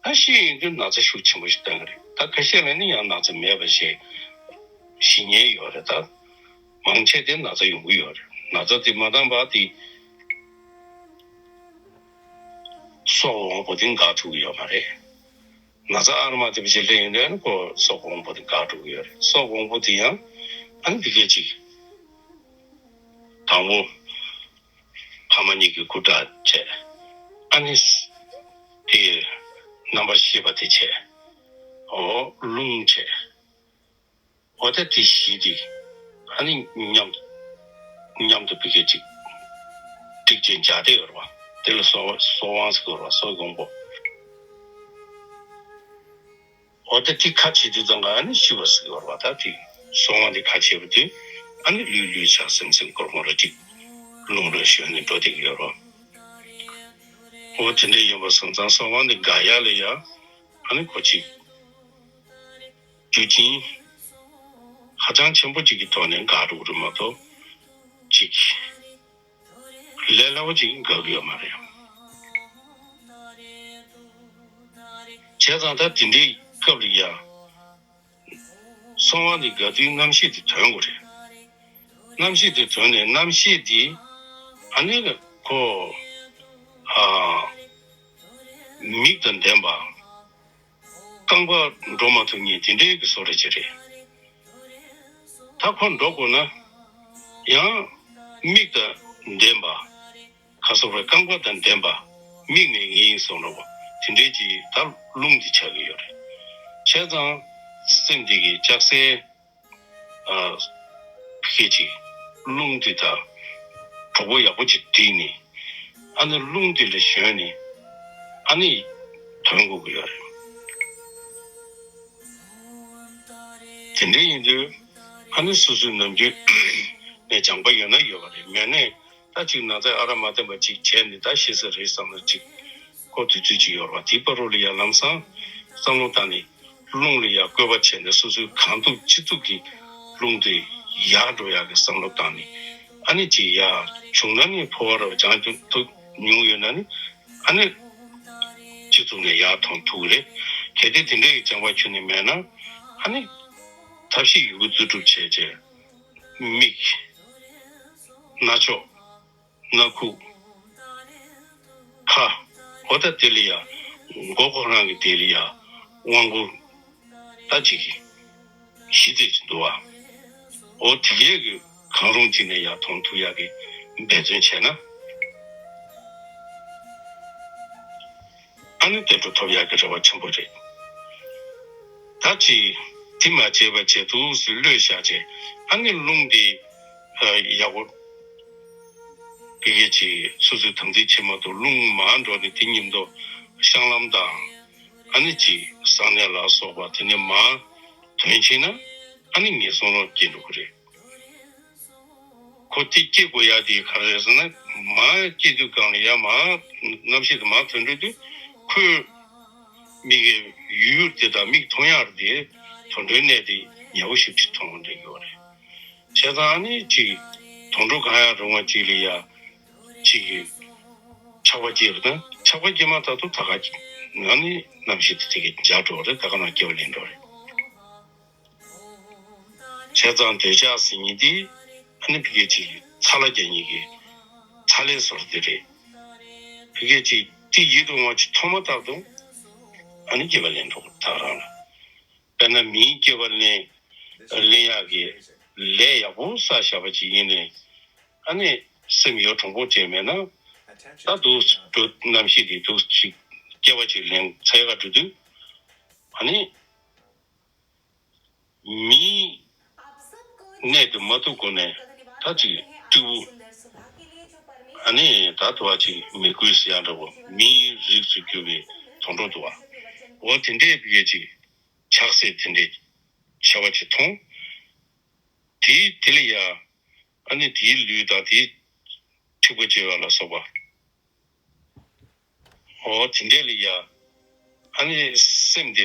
ད་ཤི་ཡོང་དུས་ན་ཚ་ཤུགས་ཆེན་པོ་ཞིག་བཏང་གི་རེད། ད་ཁ་ཤས་ལ་ནི་ཡང་ན་ཚ་མེད་པ་ཞིག་ཤི་ཉེན་ཡོད་རེད། ད་མང་ཆེ་དེ་ན་ཚ་ཡོང་གི་ཡོད་རེད། ན་ཚ་དེ་མ་བཏང་བར་དེ་སྲོག་འོང་པོ་དེ་འགག་ཐུབ་ཀྱི་ཡོད་མ་རེད། ན་ཚ་ཨ་རུ་མ་དེ་བཞིན་སླེབས་ཡོང་དུས་ཁོ་སྲོག་འོང་པོ་དེ་འགག་འགྲོ་གི་ཡོད་རེད། སྲོག་འོང་པོ་དེ་ཡང་ཨ་ནི་འདི་སྐད་ཅིག་དང་པོ་ཕ་མ་གཉིས་ཀྱི་སྐུ་དགྲ་བྱས། ཨ་ནི་དེ་རྣམ་པར་ཤེས་པ་དེ་བྱས། འོ་རླུང་བྱས། འོ་ད་དེ་བཞི་དེ་ཨ་ནི་མཉམ་མཉམ་དུ་ཕ་གི་ཅིག་བསྒྲིགས་བྱས་འཇགས་བསྡད་ཡོད་རེད་བ། དེ་ལ་སྲོག་སྲོག་དབང་ཟེར་གྱི་ཡོད་རེད་བ། སྲོག་གི་འོང་པོ། འོ་ད་དེ་ཁ་བྱེད་དུས་ཙམ་ག་ཨ་ནི་ཤི་བ་ཟེར་གྱི་ཡོད་རེད་བ། ད་དེ་སྲོག་དབང་དེ་ཁ་བྱེད་པ་དུས་ཨ་ནི་ལུས་ལུས་ཆགས་སེམས་སེམས་སྐོར་མོ་ར་ཅིག་རླུང་ར་ཞོན་ནས་འགྲོ་བསྡད་ཀྱི་ཡོད་རེད་བ། འོ་དེ་འདྲ་ཡིན་པ་སོང་ཙང་སྲོག་དབང་དེ་འགག་ཡ་ལ་ཡ་ཨ་ནི་ཁོ་ཅིག་རྒྱུ་རྐྱེན་ཧ་ཅང་ཆེན་པོ་གཅིག་གི་ཐོག་ནས་འགག་འགྲོ་གི་རེད་མ་གཏོགས་གཅིག་ལས་སླ་བོ་གཅིག་འགག་གི་ཡོད་མ་རེད། བྱས་ཙང་ད་དེ་འདྲའི་སྐབས་ལ་ཡ་སྲོག་དབང་འདི་འགག་དུས་རྣམ་ཤེས་དེ་ཐོན་དགོས་རེད། རྣམ་ཤེས་དེ་ཐོན་ནས་རྣམ་ཤེས་དེ་ཨ་ནི་ཁོ་ཨ་མིག་དང་ལྡན་པ། རྐང་པ་འགྲོ་མ་ཐུབ་མཁན་དེ་འདྲའི་གི་བཟོ་འདྲ་ཅིག་རེད། ད་ཁོ་འགྲོ་དགོས་ན་ཡང་མིག་དང་ལྡན་པ། ཁ་སོ་པའི་རྐང་པ་དང་ལྡན་པ། མིག་མེད་མཁན་བཟོ་འདྲ་བོ་དེ་འདྲའི་ཅིག་ད་རླུང་འདི་ཆགས་ཀྱི་ཡོད་རེད། བྱས་ཙང་སེམས་འདི་གི་ལྕགས་སྲེག་ཨ་ཕི་ཅིག་རླུང་འདི་དང་གྲོགས་པོ་ཡག་པོ་ཅིག་བསྒྲིགས་ནས་ཨ་ནི་རླུང་འདི་ལ་ཞོན་ནས་ཨ་ནི་ཐོན་དགོས་ཀྱི་ཡོད་རེད། དེ་འདྲ་ཡིན་དུས་ཨ་ནི་སོ་སོའི་ནམ་རྒྱུན་ནས་སྦྱངས་པ་ཡོད་ན་ཡོད་པ་རེད། མེད་ན་ད་ཅིག་ན་ཚ་ཨ་ར་མ་བསྟན་པ་ཅིག་བྱས་ནས་ད་ཤི་ས་རེད་བསམ་ན་ཅིག་ཁོ་དུས་ཚོད་ཅིག་ཡོད་རེད་བ། དེའི་བར་དུ་ལ་ཡ་ལམ་སང་བསམ་བློ་བཏང་ནས། རླུང་ལ་ཡང་བཀོད་པ་བྱས་ནས་སོ་སོའི་གང་ཐུབ་ཅི་ཐུབ་ཀྱིས་རླུང་དེ་ཡར་འགྲོ་ཡག་གི་བསམ་བློ་བཏང་ནས་ཨ་ནི་ཅིག་ཡར་བྱུང་ན་ནི་ཕོ་བ་རབ་སྦྱང་ཐུབ་མྱོང་ཡོད་ན་ནི་ཨ་ནི་སྤྱི་གཙུག་ནས་ཡར་ཐོན་ཐུབ་ཀྱི་རེད། གལ་ཏེ་དེ་འདྲའི་སྦྱང་བ་ཁྱོན་ནས་མེད་ན་ཨ་ནི་ཐབས་ཤེས་ཡོད་རྒུ་རྩལ་སྤྲུགས་བྱས་བྱས་མིག་སྣ་ཆོག་སྣ་ཁུག་ཁ། འོ་ད་དེ་ལ་ཡ། མགོ་ཁོ་རང་གི་དེ་ལ་ཡ། དབང་པོ། ད་ཅིག་གཞི་རྩེ་ཅིག་འདུག་བ། འོ་དེ་གས་ཀྱི་གང་རུང་ཅིག་ནས་ཡ་མཐོང་ཐུབ་ཡག་གི་འབད་བརྩོན་བྱས་ན། ཨ་ནི་བདེ་འགྲོ་ཐོབ་ཡག་གི་རེ་བ་ཆེན་པོ་རེད། ད་ཅི་དེ་མ་བྱས་པ་བྱས་འདུག་སེ་གློད་བཞག་བྱས་ཨ་ནི་རླུང་དེ་ཡག་པོ་དེ་གས་ཅིག་སོ་སོའི་དམ་ཚིག་ཆེན་མོ་དུ་རླུང་མར་འགྲོ་ནས་དེ་ཉིད་དུ་བཤང་ལམ་དང་ཨ་ནི་ཅིག་གསང་གནས་ལ་སོགས་པ་དེ་ནས་མར་དོན་ཕྱིན་ན་ཨ་ནི་ངན་སོང་ལ་སྐྱེ་འགྲོ་གི་རེད། ཁོ་དེ་སྐྱེ་དགོས་ཡ་དེ་ག་རེ་རེད་ཟེར་ན་མར་སྐྱེ་དུས་གང་ལ་ཡ་མར་རྣམ་ཤེས་དེ་མར་ཐོན་འགྲོ་དུས་ཁོས་མིག་གི་ཡུལ་དེ་དང་མིག་མཐོང་ཡག་དེ་དུད་འགྲོའི་གནས་དེ་ཉེ་བོ་ཞིག་ཅིག་མཐོང་འགྲོ་གི་ཡོད་རེད། བྱས་ཙང་ཨ་ནི་ཅིག་དུད་འགྲོ་གང་ཡང་རུང་བ་ཅིག་ལ་ཡ་ཅིག་གི་ཆགས་པ་སྐྱེས་པ་དང་ཆགས་པ་སྐྱེས་མ་ཐག་ཏུ་ད་ག་ཨ་ནི་རྣམ་ཤེས་དེ་དེ་གི་འཇགས་འགྲོ་བ་རེད། ད་ག་ནང་སྐྱེ་བ་ལེན་འགྲོ་བ་རེད། བྱས་ དེ་ཙང་འདོད་ཆགས་ཟེར་མཁན་འདི་ཨ་ནི་ཕ་གི་ཅིག་ཚ་ལ་རྒྱག་མཁན་གྱི་ཚ་ལའི་བཟོ་འདྲ་དེ་རེད། ཕ་གི་ཅིག་དེ་ཡིད་དུ་འོང་བ་ཅིག་མཐོང་མ་ཐག་ཏུ་ཨ་ནི་སྐྱེ་བ་ལེན་འགྲོ་གི་རེད་ད་ག་རང་ལ། དཔེར་ན་མིའི་སྐྱེ་བ་ལེན་ལེན་ཡག་གི་ལས་ཡག་པོ་བསགས་བཞག་པ་ཅིག་ཡིན་ནའི་ཨ་ནི་སེམས་ཡོ་དྲང་པོ་བྱས་མེད་ན་ད་འདུག་འགྲོ་རྣམ་ཤེས་དེ་འདུག་ཅིག་སྐྱེ་བ་ཅིག་ལེན་འཚོལ་ག་འགྲོ་དུས་ཨ་ནི། མིའི་གནས་དེ་མ་ཐུབ་གོང་ནས་ད་ཅིག་སྤྲེའུ་ཨ་ནི་ད་དུ་བ་ཅིག་མི་རྒོད་ཟེར་ཡག་འདྲ་བོ་མིའི་རིགས་སུ་གྱུར་པའི་དོན་འགྲོ་འདུག་བ། འོ་དེ་འདྲའི་བི་གས་ཅིག་ཆགས་སྲེད་དེ་འདྲའི་བྱ་བ་ཅིག་མཐོང་། དེའི་དེ་ལ་ཡ་ཨ་ནི་དེའི་ལུས་དང་དེའི་འཁྲིག་པ་བྱེད་པ་ལ་སོགས་པ། འོ་དེ་འདྲས་ལ་ཡ། ཨ་ནི་སེམས་དེ་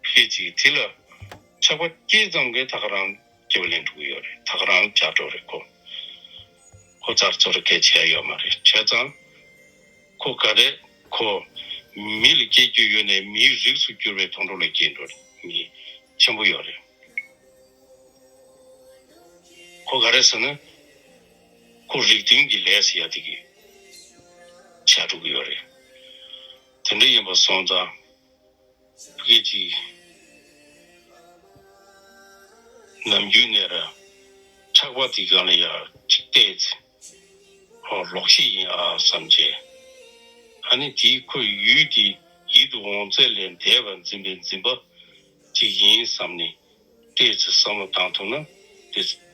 ཕལ་ཆེར་དེ་ལ་ཆགས་པ་སྐྱེས་ཙམ་གྱིས་ད་ག་རང་སྐྱེ་བ་ལེན་འགྲོ་གི་ཡོད་རེད། ད་ག་རང་ལ་བྱ་འགྲོ་རེད་ཁོ། ཁོ་ཚར་ཚོར་སྐད་ཆ་ཡོད་མ་རེད། བྱས་ཙང་ཁོ་ག་རེ་ཁོ་མི་ལ་སྐྱེ་རྒྱུ་ཡོད་ནའི་མིའི་རིགས་སུ་གྱུར་པའི་དོན་འགྲོ་ལ་སྐྱེས་འགྲོ་རེད། མི་ཆེན་པོ་ཡོད་རེད། ཁོ་ག་རེ་ཟེར་ན། ཁོ་རིགས་མཐུན་གྱི་ལས་ཟེར་ཡ་དེ་གི་བྱ་འགྲོ་གི་ཡོད་རེད། དེ་འདྲ་ཡིན་པ་སོང་ཙང་། ཕ་གི་ཅིག་ནམ་རྒྱུན་ནས་ར་ཆགས་པ་དེ་གང་ལ་ཡ་ཅིག་བལྟས་ཚེ། ཨོ་ལོག་ཤེས་ཡིན་ཨ་བསམ་བྱས། ཨ་ནི་དེའི་ཁོའི་ཡུལ་དེ་ཡིད་དུ་འོང་ཚད་ལས་འདས་པར་འཛིན་པའི་འཛིན་པ་ཅིག་ཡིན་བསམ་ནས། ཏོག་ཙམ་བསམ་བློ་བཏང་ཐུབ་ན་ཏོག་ཙམ།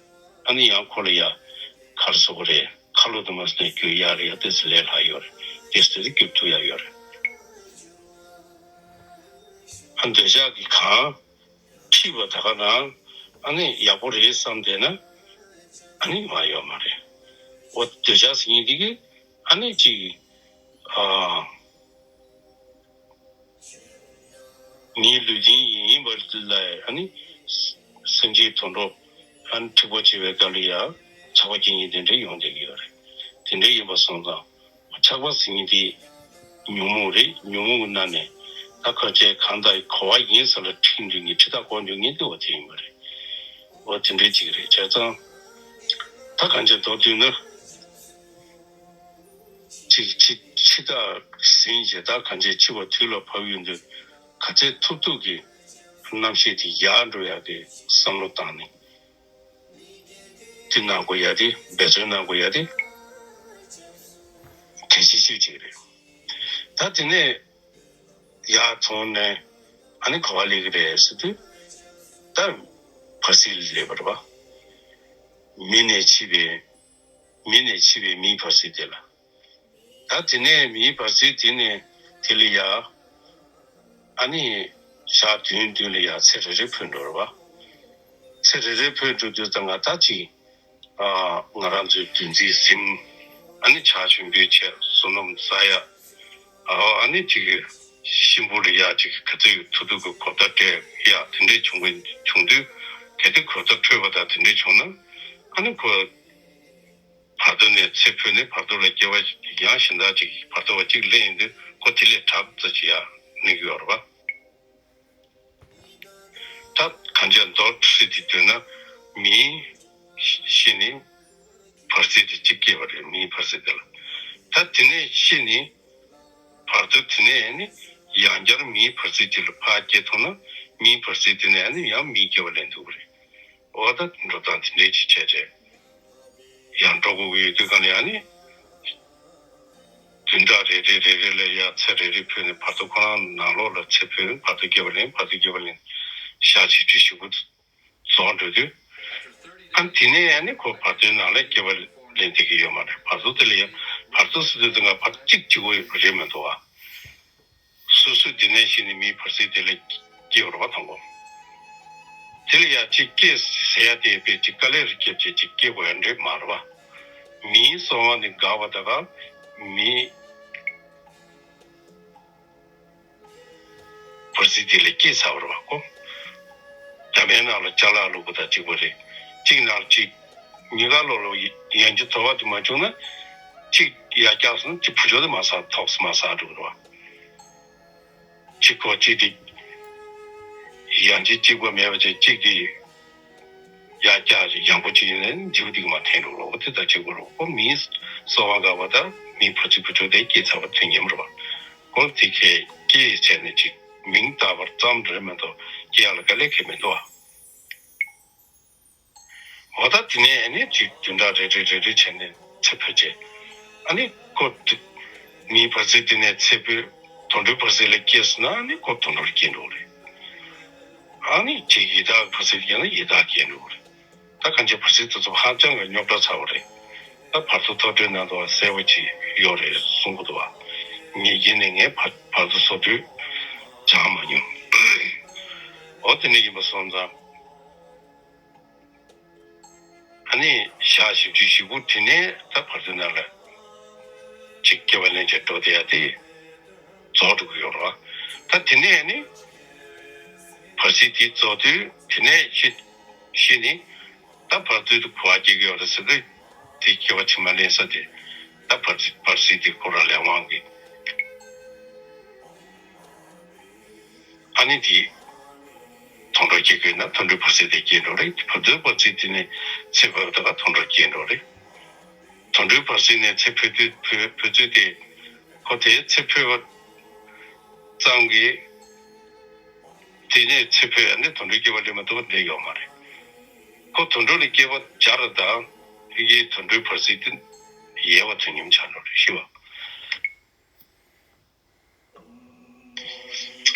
ཨ་ནི་ཡང་ཁོ་ལ་ཡ་ག་རེ་ཟེར་དགོས་རེད། ཁ་ལོ་དུ་མ་སོང་ནས་རྒྱུ་ཡག་རེད། ཡ་ཏོག་ཙམ་ལས་སླ་ཡོད་རེད། ཏོག་ཙམ་ཏོག་ཙམ་སྐྱོབ་ཐུབ་ཡ་ཡོད་རེད། ཨ་འདོད་ཆགས་ཀྱིས་གང་ཁྲིད་པ་ད་ག་རང་ཨ་ནི་ཡག་པོ་རེད་བསམ་བསྡད་ན་ཨ་ནི་མ་ཡོད་མ་རེད། འོ་འདོད་ཆགས་ཟེར་མཁན་འདི་གིས་ཨ་ནི་ཅིག་ཨ། ངའི་ལུས་རྟེན་ཡིན་པ་ལ་ཨ་ནི་སེམས་ཅན་དོན་འགྲོ་ཨ་ནི་འཁྲིག་པོ་བྱེད་པའི་སྐབས་ལ་ཡང་ཆགས་པ་སྐྱེ་མཁན་དེ་འདྲ་ཡོང་བསྡད་ཀྱི་ཡོད་རེད། དེ་འདྲ་ཡིན་པ་སོང་ཙང་ཆགས་པ་ཟེར་མཁན་དེ་ཉོན་མོངས་རེད། ཉོན་མོངས་ཀྱི་ནང་ནས་ད་ཁ་ཆེ་གང་ལྟར་གོ་བ་ཡིན་ས་ལ་ཁྲིད་འགྲོ་མཁན་ཁྲིད་ཐག་གོ་འགྲོ་མཁན་དེ་འོ་དེ་ཡིན་པ་རེད། འོ་དེ་འདྲ་ཅིག་རེད། བྱས་ཙང་ད་གང་ཅི་མདོར་བསྡུས་ན། ཅིག་ཅིག་འཆི་བདག་ཟིན་བྱས་ད་གང་ཅི་འཆི་བ་དུས་ལ་བབ་ཡོང་དུས་ག་ཚད་ཐུབ་ཐུབ་ཀྱི་རྣམ་ཤེས་དེ་ཡལ་འགྲོ་ཡག་གི་བསམ་བློ་བཏང་ནས་དེ་གནང་དགོས་ཡག་དེ་འབད་བརྩོན་གནང་དགོས་ཡག་དེ་གལ་ཆེ་ཤོས་ཅིག་རེད། ད་དེ་ནས་ཡར་ཐོན་ནས་ཨ་ནི་ག་པར་སླེབས་ཀྱི་རེད་ཟེར་དུས་ད་བར་སྲིད་ལ་སླེབས་པ་རེད་པ། མི་ནས་འཆི་བའི་མི་ནས་འཆི་བའི་མིའི་བར་སྲིད་དེ་ལ། ད་དེ་ནས་མིའི་བར་སྲིད་དེ་ནས་དེ་ལ་ཡ། ཨ་ནི་ཞག་བདུན་བདུན་ལ་ཡ་ཚེ་རེ་རེ་འཕོས་འགྲོ་རེད་པ། ཚེ་རེ་རེ་འཕོས་འགྲོ་དུས་ཙམ་ང་ད་ཅིག་ཨ་ང་རང་ཚོའི་འདུ་འཛིའི་སེམས། ཨ་ནི་ཆགས་ཞེན་པོའི་ཆེད་བསོད་ནམས་བསགས་ཡ། ཨ་ཨ་ནི་ཅིག་གཤིན་པོ་ལ་ཡ་ཅིག་ག་ཚོད་ཐུབ་ཐུབ་ཀྱི་གོ་བརྡ་སྤྲད་ཡ་དེ་འདྲས་བྱུང་གི་བྱུང་དུས་གལ་ཏེ་གོ་བརྡ་འཕྲོད་པ་དང་དེ་འདྲས་བྱུང་ན་ཨ་ནི་ཁོ། བར་དོ་ནས་ཚེ་འཕོས་ནས་བར་དོ་ལ་སྐྱེ་བ་ཡང་གཞན་དག་ཅིག་བར་དོ་བ་གཅིག་ལེན་ཡིན་དུས་ཁོ་དེ་ལས་དྲག་ཙམ་ཅིག་ཡང་གནས་ཀྱི་ཡོད་རེད་པ། ད་གང་ཅི་མདོར་བསྡུས་ཏེ་བསྡུས་ན་མིའི་ཤི་ནས་བར་སྲིད་དེ་གཅིག་སྐྱེས་པ་རེད། མིའི་བར་སྲིད་དེ་ལ། ད་དེ་ནས་ཤི་ནས་བར་དོ་དེ་ནས་ནི་ཡང་བསྐྱར་མིའི་བར་སྲིད་དེ་ལ་ཕར་སྐྱེ་ཐུབ་ན་མིའི་བར་སྲིད་དེ་ནས་ནི་ཡང་མིའི་སྐྱེ་བ་ལེན་ཐུབ་ཀྱི་རེད། འོ་ད་འགྲོ་སྟངས་དེ་འདྲའི་ཅིག་བྱས་བྱས། ཡང་འགྲོ་དགོས་ཀྱི་ཡོད་དུས་གང་ལ་ཡང་ནི། བདུན་ཕྲག་རེ་རེ་རེ་རེ་ལ་ཡང་ཚེ་རེ་རེ་འཕོས་ནས་བར་དོ་ཁོ་རང་ནང་ལོགས་ལ་ཚེ་འཕོས་ནས་བར་དོ་སྐྱེ་བ་ལེན། བར་དོ་སྐྱེ་བ་ལེན། ཞག་གཅིག་དུས་ཞིག་པོ་རྫོགས་འགྲོ་དུས། ཨ་དེ་ནས་ཡང་ནི་ཁོ་བར་དོའི་ནང་ལ་སྐྱེ་བ་ལེན་བསྡད་ཀྱི་ཡོད་མ་རེད། བར་དོ་དེ་ལ་ཡང་བར་དོ་ཟེར་དུས་ཙམ་ཁ་བར་གཅིག་གཅིག་པོ་རེད་མི་འདུག་ཨ། སོ་སོ་འདི་ནས་ཤི་ནས་མིའི་བར་སྲིད་དེ་ལ་སྐྱེ་བར་བ་དང་པོ། དེ་ལ་ཡང་གཅིག་སྐྱེ་ཟེར་ཡ་དེ་དཔེ་གཅིག་དཀའ་ལས་རེ་བརྒྱབ་བྱས་གཅིག་སྐྱེ་དགོས་ཡ་འདྲེ་མ་རེད་བ། མིའི་གསང་བ་ནི་འགག་པ་ད་ག་མིའི་བར་སྲིད་དེ་ལ་སྐྱེ་ཚར་བ་རེད་བ་ཁོ། འཇམ་པའི་ནང་ལ་ཅ་ལག་བླུགས་པ་དང་གཅིག་པ་རེད། གཅིག་ནང་གཅིག་གཉིས་ཀ་ལོག་ལོག་ཡན་གྱི་དོ་བ་དེ་མ་བྱུང་ན་གཅིག་ཡར་བཀྱགས་སོང་ན་གཅིག་བུ་ཆོག་དེ་མ་ཟ་ཐོག་སུ་མ་ཟ་འགྲོ་གི་རེད་བ། གཅིག་གོ་གཅིག་དེ་ཡང་གཅིག་གཅིག་པ་མེད་པ་བྱས་གཅིག་དེ་ ཡར་བཀྱག་ཅིག་ཡང་པོ་ཅིག་ཡིན་ན་འཇིགས་སྡིག་མ་འཐེན་འགྲོ་རོགས་དེ་ལྟར་བྱེད་དགོས་རོགས་ཁོ་མིའི་སོ་བ་འགག་པ་དང་མིའི་བར་ཆད་བུ་ཕྲུག་དེ་སྐྱེས་ཚར་བ་དེ་ཉམས་རོགས་ཁོ་དེ་ཁས་སྐྱེས་བྱས་ནས་ཅིག་མིང་བཏགས་པར་ཙམ་རེད་མ་གཏོགས་སྐྱེ་ཡག་ལ་དཀའ་ལས་ཁེལ་མི་འདུག་ཨ། འོ་ད་དེ་ནས་ཨ་ནི་ཅིག་བདུན་ཕྲག་རེ་རེ་རེ་རེ་བྱས་ནས་ཚེ་འཕོས་རྗེས་ཨ་ནི་ཁོ་དེ་མིའི་བར་སྲིད་དེ་ནས་ཚེ་འཕོས་དུད་འགྲོའི་བར་སྲིད་ལ་སྐྱེས་སོང་ན་ཨ་ནི་ཁོ་དུད་འགྲོར་སྐྱེ་འགྲོ་གི་རེད། ཨ་ནི་ཅིག་ཡི་དྭགས་བར་སྲིད་སྐྱེས་ན་ཡི་དྭགས་སྐྱེ་འགྲོ་གི་རེད། ད་གང་ཅི་བར་སྲིད་དེ་ཚོ་ཧ་ཅང་གི་རྙོག་དྲ་ཚ་བོ་རེད། ད་བར་དོ་ཐོས་གྲོལ་ནང་དུ་གསལ་པོ་ཅིག་ཡོད་རེད་གསུང་གི་འདུག་བ། ངེད་ཀྱིས་ནི་ངས་བར་བར་དོ་ཚོ་དུས་སྦྱང་མ་མྱོང་། འོ་དེ་འདྲ་ཡིན་པ་སོང་ཙང་། ཨ་ནི་ཞག་བཞི་བཅུ་ཞེ་དགུ་དེ་ནས་ད་བར་དོའི་ནང་ལ་ཅིག་སྐྱེ་བ་ལེན་བྱས་འགྲོ་བསྡད་ཡ་དེ་རྫོགས་འགྲོ་གི་ཡོད་རེད་བ། ད་དེ་ནས་ཨ་ནི་བར་སྲིད་དེ་རྫོགས་དུས་དེ་ནས་ཤི་ཤི་ནི་ད་བར་དོའི་དུ་གོ་བ་སྐྱེ་གི་ཡོད་རེད་ཟེར་དུས་དེ་སྐྱེ་བ་ཕྱི་མ་ལེན་ས་དེ་ད་བར་སྲིད་བར་སྲིད་དེ་ཁོ་རང་ལས་དབང་གིས། ཨ་ནི་དེ་དུད་འགྲོ་སྐྱེ་དགོས་ན་དུད་འགྲོའི་བར་སྲིད་དེ་སྐྱེ་འགྲོ་རེད། བར་དོའི་བར་སྲིད་དེ་ནས་ཚེ་འཕོས་པ་དག་དུད་འགྲོར་སྐྱེ་འགྲོ་རེད། དུད་འགྲོའི་བར་སྲིད་ནས་ཚེ་འཕོས་དུས་འཕོས་འཕོས་ཚུལ་དེ་ཁོ་དེ་ཚེ་འཕོས་པ་ཙམ་གྱིས་དེ་ནས་ཚེ་འཕོས་ཨ་ནི་དུད་འགྲོའི་སྐྱེ་བ་ལེན་མ་ཐུབ་པ་འདི་ཡོད་མ་རེད། ཁོ་དུད་འགྲོ་ལ་སྐྱེ་བ་སྦྱར་དང་ཕ་གིའི་དུད་འགྲོའི་བར་སྲིད་དེ་ཡལ་བ་དུས་མཉམ་ཆགས་འགྲོ་རེད་ཤི་བ།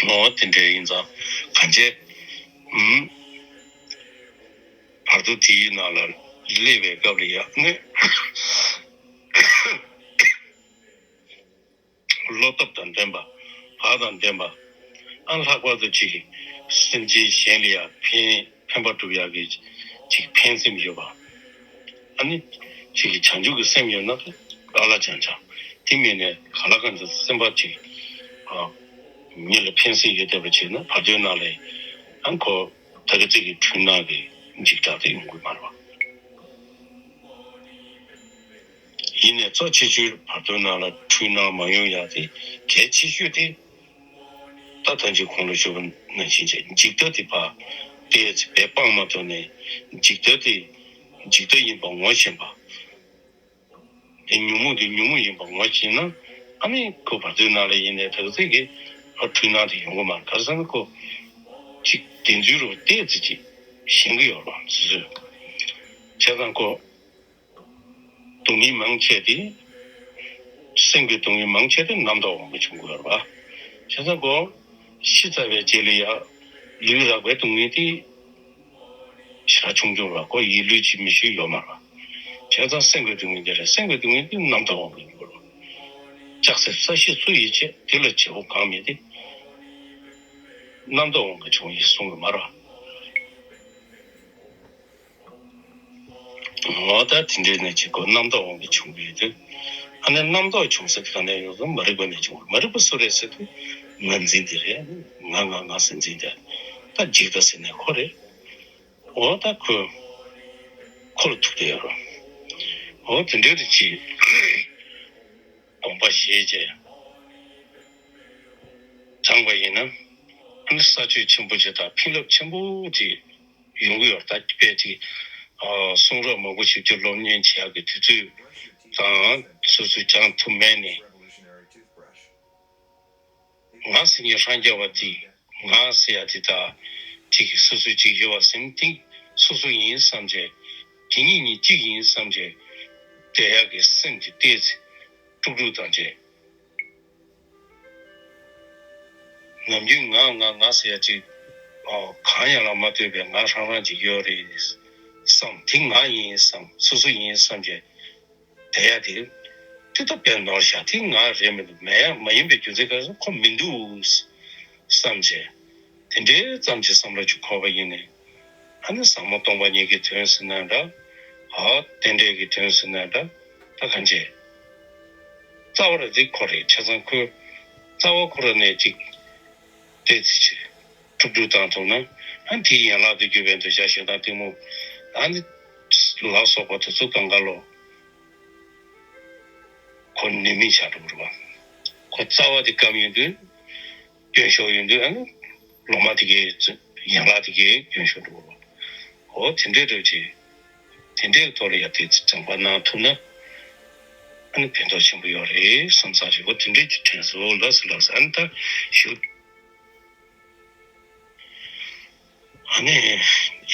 ངོ་བོ་དེ་འདྲ་ཡིན་ཙང་གང་བྱས། ཨུམ། བར་དོ་དེའི་ནང་ལ་སླེབས་པའི་སྐབས་ལ་ཡང་ནི་བློ་སྟོབས་དང་ལྡན་པ། བག་དང་ལྡན་པ། ཨ་ལྷག་པར་དུ་ཅིག་སེམས་ཅན་གཞན་ལ་ཡང་ཕན་ཕན་པ་སྒྲུབ་ཡག་གི་ཅིག་ཕན་སེམས་ཡོད་པ། ཨ་ནི་ཅིག་བྱང་ཆུབ་ཀྱི་སེམས་ཡོད་ན་ཨ་ལ་ཅང་ཅང་དེ་མིན་ནས་ག་ལ་གང་འདྲ་སེམས་པ་ཅིག་ཨ་མི་ལ་ཕན་སེམས་ཡོད་བསྡད་པ་བྱས་ན་བར་དོའི་ནང་ལ་ཨ་ཁོ་ད་ག་ཚིག་གི་འཁྲུལ་སྣང་གི་འཇིགས་སྐྲག་དེ་ཡོང་གི་མ་རེད་བ། ཡིན་ནས་གཙོ་ཆེ་ཤོས་བར་དོའི་ནང་ལ་འཁྲུལ་སྣང་མ་ཡོང་ཡག་དེ་གལ་ཆེ་ཤོས་དེ། ད་ཐང་ཅིག་གོང་ལ་ཞུས་པ་ནང་བཞིན་བྱས་འཇིག་ལྟ་དེ་ཕར་ཏོག་ཙམ་སྤང་མ་ཐུབ་ནས་འཇིག་ལྟ་དེ་འཇིག་ལྟ་ཡིན་པ་ངོ་ཤེས་པ། དེ་ཉོན་མོངས་དེ་ཉོན་མོངས་ཡིན་པ་ངོ་ཤེས་ན་ཨ་ནི་ཁོ་བར་དོའི་ནང་ལ་ཡིན་ནའི་ད་ག་ཚོད་ཀྱི་ཨ་འཁྲུལ་སྣང་དེ་ཡོང་གི་མ་རེད། ག་རེ་ཟེར་ན་ཁོ་ཅིག་བདེན་རྫུན་རུ་ཏོག་ཙམ་ཅིག་ཞེན་གི་ཡོད་རེད་བ་སོ་སོས། བྱས་ཙང་ཁོ། སྡུག་བསྔལ་མང་ཆེ་དེ། སེམས་ཀྱི་སྡུག་བསྔལ་མང་ཆེ་དེ་རྣམ་རྟོག་དབང་གིས་བྱུང་གི་ཡོད་རེད་པ། བྱས་ཙང་ཁོ། ཤི་ཚར་བའི་རྗེས་ལ་ཡང་ལུས་རགས་པའི་སྡུག་བསྔལ་དེ། ཞེ་དྲག་ཆུང་ཆུང་རེད་པ། ཁོ་ཡིད་ལུས་ཅིག་མི་ཤེས་ཡོད་མ་རེད་པ། བྱས་ཙང་སེམས་ཀྱི་སྡུག་བསྔལ་དེ་རེད། སེམས་ཀྱི་སྡུག་བསྔལ་དེ་རྣམ་རྟོག་དབང་གིས་འགྱུར་རེད་པ། ལྕགས་སྲེག་ས་གཞི་སུ་ཡིས་བྱེད་དེ་ལ་བྱེད་པོ་གང་མེད་དེ། རྣམ་རྟོག་དབང་གིས་བྱུང་ཡིན་གསུང་གི་མ་རེད་པ། འོ་ད་དེ་འདྲའི་ནས་ཅིག་ཁོ་རྣམ་རྟོག་དབང་གིས་བྱུང་གི་ཡོད་དུས། ཨ་ནི་རྣམ་རྟོག་བྱུང་ས་དེ་ག་ནས་ཡོང་སོང་མ་རིག་པ་ནས་བྱུང་བ། མ་རིག་པ་སུ་རེད་ཟེར་དུས་ང་འཛིན་དེ་རེད། ང་ང་ང་ཟེར་འཛིན་དེ། ད་འཇིག་ལྟ་ཟེར་ནས་ཁོ་རེད། འོ་ད་ཁོ་ཁོ་ལ་ཐུག་བསྡད་ཡོད་རེད། འོ་དེ་འདྲའི་རེད་ཅིག་དགོངས་པ་བཞེས་བྱས་སྦྱངས་པ་ཡིན་ན་ཨ་ནི་ས་ཆོད་ཆེན་པོ་ཅིག་དང་ཕན་རླབས་ཆེན་པོ་ཅིག་ཡོང་གི་ཡོད་རེད། ད་དཔེ་ཅིག་ཨ་གསུང་རབ་མང་པོ་ཞིབ་ཕྲ་སློབ་གཉེར་བྱེད་ཡག་གི་དུས་ཚོད་དང་སོ་སོས་སྦྱང་ཐུབ་མེད་ནས། ང་ཟེར་མཁན་ཧྲང་རྒྱལ་བ་དེ་ང་ཟེར་ཡ་དེ་དག་ཅིག་སོ་སོ་ཅིག་ཡོད་པ་སེམས་གཏིང་སོ་སོ་ཡིན་བསམ་བྱས། དེ་གཉིས་གཉིས་གཅིག་ཡིན་བསམ་བྱས་བསྡད་ཡག་གི་སེམས་དེ་ཏོག་ཙམ་དཀྲུག་དཀྲུག་བཏང་བྱས། ནམ་རྒྱུན་ང་ང་ང་ཟེར་ཡ་ཅིག་ཨོ་གང་ཡང་ལ་མ་ལྟོས་པའི་ང་རང་རང་ཅིག་ཡོད་རེད་བསམ། དེ་ང་ཡིན་བསམ། སོ་སོ་ཡིན་བསམ་བྱས་བསྡད་ཡ་དེ་དེ་ད་དཔེ་ནོར་བཞག་དེ་ང་རེད་མི་འདུག་མེད་ཡ་མ་ཡིན་པའི་རྒྱུ་མཚན་ག་རེ་ཁོ་མི་འདུག་བསམ་བྱས། དེ་འདྲའི་ཙམ་གྱི་བསམ་བློ་ཅིག་འཁོར་བ་ཡིན་ནས། ཨ་ནི་ཟབ་མོ་སྟོང་པ་ཉིད་ཀྱི་དོན་ཟེར་ན་འདྲ། ཨ་རྟེན་འབྲེལ་གྱི་དོན་ཟེར་ན་འདྲ། ད་གང་བྱེད། རྩ་བ་ར་འདི་ཁོ་རེད། བྱས་ཙང་ཁོས་རྩ་བ་ཁོ་ར་ནས་ཅིག་བལྟས་ཚེ་ཆེ་དཀྲུག་དཀྲུག་བཏང་ཐུབ་ན་ཨ་ནི་དེའི་ཡན་ལག་ཏུ་གྱུར་པའི་འདོད་ཆགས་ཞེ་སྡང་གཏི་མུག་ཨ་ནི་ལ་སོགས་པ་དེ་ཚོ་གང་ག་ལོ། ཁོ་ནུས་མེད་ཆགས་འགྲོ་གི་རེད་བ། ཁོ་རྩ་བ་དེ་སྐམ་ཡོང་དུས་སྐྱོན་ཤོར་ཡོང་དུས་ཨ་ནི་ལོ་མ་དེ་གའི་ཡན་ལག་དེ་གའི་སྐྱོན་ཤོར་འགྲོ་གི་རེད་བ། འོ་དེ་འདྲའི་རེད་ཅེས། དེ་འདྲའི་ཐོག་ལ་ཡ་དེ་སྦྱང་བ་གནང་ཐུབ་ན། ཨ་ནི་ཕན་ཐོགས་ཆེན་པོ་ཡོད་རེད་བསམ་ས་ཞིག་འོ་དེ་འདྲའི་ཅིག་དྲན་སོང་། ལགས་སོ་ལགས་སོ། ཨ་ནི་ད་ཞུ། ཨ་ནི་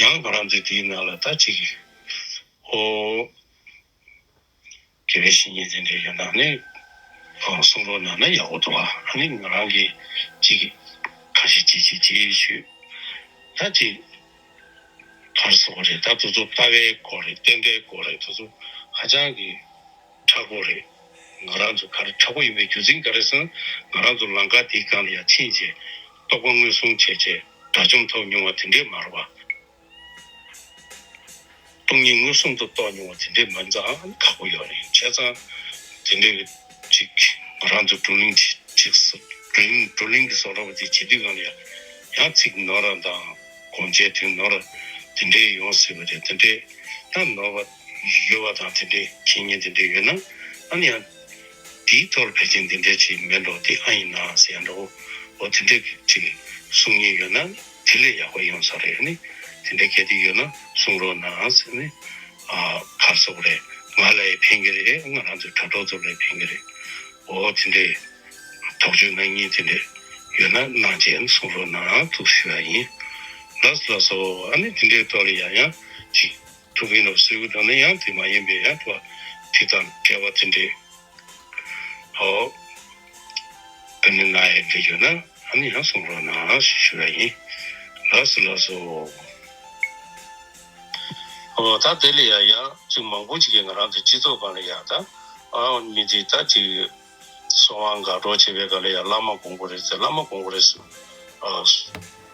ཡང་ང་རང་ཚོའི་དེའི་ནང་ལ་ད་ཅིག་འོ། དགེ་བའི་བཤེས་གཉེན་དེ་འདྲ་ཡོད་ན་ནི་གསུང་རོགས་གནང་ན་ཡག་པོ་འདུག་ཨ་ནི་ང་རང་གིས་ཅིག་ཁ་ཤས་ཅིག་ཅིག་ཅིག་ཞུས། ད་ཅིག་ག་རེ་ཟེར་དགོས་རེད། ད་དེ་ཚོ་ལྟ་བའི་སྐོར་རེད། བསྟན་པའི་སྐོར་རེད། དེ་ཚོ་ཧ་ཅང་གི་མཁྲེགས་པོ་རེད། ང་རང་ཚོ་ག་རེ་མཁྲེགས་པོ་ཡིན་པའི་རྒྱུ་མཚན་ག་རེ་ཟེར་ན། ང་རང་ཚོ་ལམ་ཁ་དེའི་སྒང་ལ་ཡ་ཕྱིན་བྱས་རྟོགས་པ་མངོན་སུམ་བྱས་བྱས་དགྲ་བཅོམ་ཐོབ་མྱོང་བ་དེ་འདྲས་མ་རེད་པ། སྟོང་ཉིད་མངོན་སུམ་དུ་རྟོགས་མྱོང་བ་དེ་འདྲའི་མི་ཚང་ཁག་པོ་ཡོད་རེད། བྱས་ཙང་དེ་འདྲའི་ཅིག་ང་རང་ཚོ་བགྲོ་གླེང་ཅིག་ཅིག་བགྲོ་གླེང་བགྲོ་གླེང་གི་བཟོ་འདྲ་བ་དེ་བྱེད་དུས་སྒང་ལ་ཡང་ཡང་ཚིག་ནོར་བ་དང་སྒོམ་བྱས་དུས་ནོར་བ་དེ་འདྲའི་ཡོང་སྲིད་པ་རེད། དེ་འདྲའི་ད་ནོར་བ་ཡོད་པ་དང་དེ་འདྲའི་མཁྱེན་མཁན་དེ་འདྲའི་ཡོད་ན་ཨ་ནི་ཡང་དེའི་ཐོག་ལ་ཕལ་ཆེར་འདི་འདྲ་ཅིག་མེད་འགྲོ་དེ་ཨ་ཡིན་ན་ཟེར་ཡ་འདྲ་བོ་འོ་དེ་འདྲ་ཅིག་གསུང་མཁན་ཡོད་ན་དེ་ལས་ཡག་པོ་ཡོང་ས་རེད། ཨ་ནི་དེ་འདྲ་གལ་ཏེ་ཡོད་ན་གསུང་རོགས་གནང་ཟེར་ནས་ཨ་ག་རེ་ཟེར་དགོས་རེད། ང་ལ་ཡང་ཕན་གྱི་རེད། ང་རང་ཚོའི་དྲ་གྲོགས་ཚོ་ལ་ཡང་ཕན་གྱི་རེད། འོ་དེ་འདྲའི་དོགས་གཅོད་གནང་མཁན་དེ་འདྲ་ཡོད་ན་གནང་བྱས་གསུང་རོགས་གནང་འདུག་ཞུ་ཡ་ཡིན། ལགས་སོ་ལགས་སོ། ཨ་ནི་དེ་འདྲའི་ཐོག་ལ་ཡང་ཡང་ཅིག་ཐུགས་ཕན་ལ་གསོས་ཀྱི་འདུག་ན་ཡང་དེ་མ་ཡིན་པའི་ཡང་དུ་དེ་དང་འབྲེལ་བ་དེ་འདྲའི་ཨོ། དེ་ནི་ན་ཡི་འདྲི་ཡོད་ན་ཨ་ནི་ཡང་གསུང་རོགས་གནང་ཞུ་ཡ་ཡིན། ལགས་སོ་ལགས་སོ། ཨོ་ད་དེ་ལ་ཡ་ཡ་ཅིག་མང་པོ་ཅིག་གིས་ང་རང་ཚོའི་སྤྱི་ཚོགས་སྒང་ལ་ཡ་ད་ཨ་མི་འདི་ད་ཅིག་གསོལ་བ་དགའ་གྲོགས་བྱེད་པའི་སྒང་ལ་ཡ་བླ་མ་དགོངས་པ་རེད་ཟེར། བླ་མ་དགོངས་པ་རེད་ཟེར་ཨ་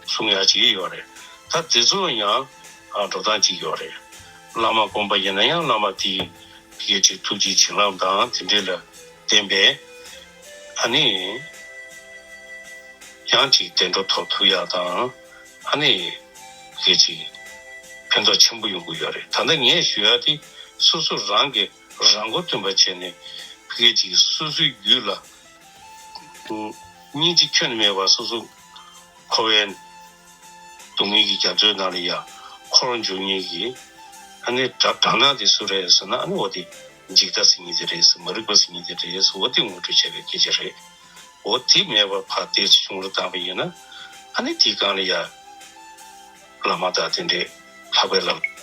གསུང་ཡ་ཅིག་ཡོད་རེད། ད་དེ་ཚོ་ཡང་ཨ་འགྲོ་སྟངས་ཅིག་ཡོད་རེད། བླ་མ་དགོངས་པ་ཡིན་ན་ཡང་བླ་མ་དེའི་ཕ་གི་ཅིག་ཐུགས་རྗེ་བྱིན་རླབས་དང་དེ་འདྲས་ལ་བརྟེན་པས་ཨ་ནི་ཡང་ཅིག་བདེ་འགྲོ་ཐོབ་ཐུབ་ཡག་དང་ཨ་ནི་ཕ་གི་ཅིག་ཕན་ཐོགས་ཆེན་པོ་ཡོང་གི་ཡོད་རེད། ད་ལྟ་ངས་ཞུ་ཡག་དེ་སོ་སོ་རང་གི་རང་མགོ་ཐོན་པ་བྱས་ནས་ཕ་གི་ཅིག་སོ་སོའི་རྒྱུད་ལ་སྙིང་རྗེ་ཁྱོན་ནས་མེད་པར་སོ་སོ་འཁོར་བའི་སྡུག་བསྔལ་གྱི་རྒྱ་མཚོའི་ནང་ལ་ཡ་འཁོར་འཇུག་མཁན་གྱི་ཨ་ནི་དགྲ་དགྲ་ནག་དེ་སུ་རེད་ཟེར་ན་ཨ་ནི་འོ་དེ་འཇིག་ལྟ་ཟེར་མཁན་དེ་རེད་ཟེར། མ་རིག་པ་ཟེར་མཁན་དེ་རེད་ཟེར། འོ་དེ་ངོ་སྤྲོད་བྱས་པའི་སྐད་ཆ་རེད། འོ་དེ་མེད་པར་ཕར་དེ་གཞུང་ལ་བཏང་པ་ཡིན་ན་ཨ་ནི་དེའི་སྒང་ལ་ཡ་བླ་མ་དང་དེ་འདྲའི་ལྷག་པའི་ལམ་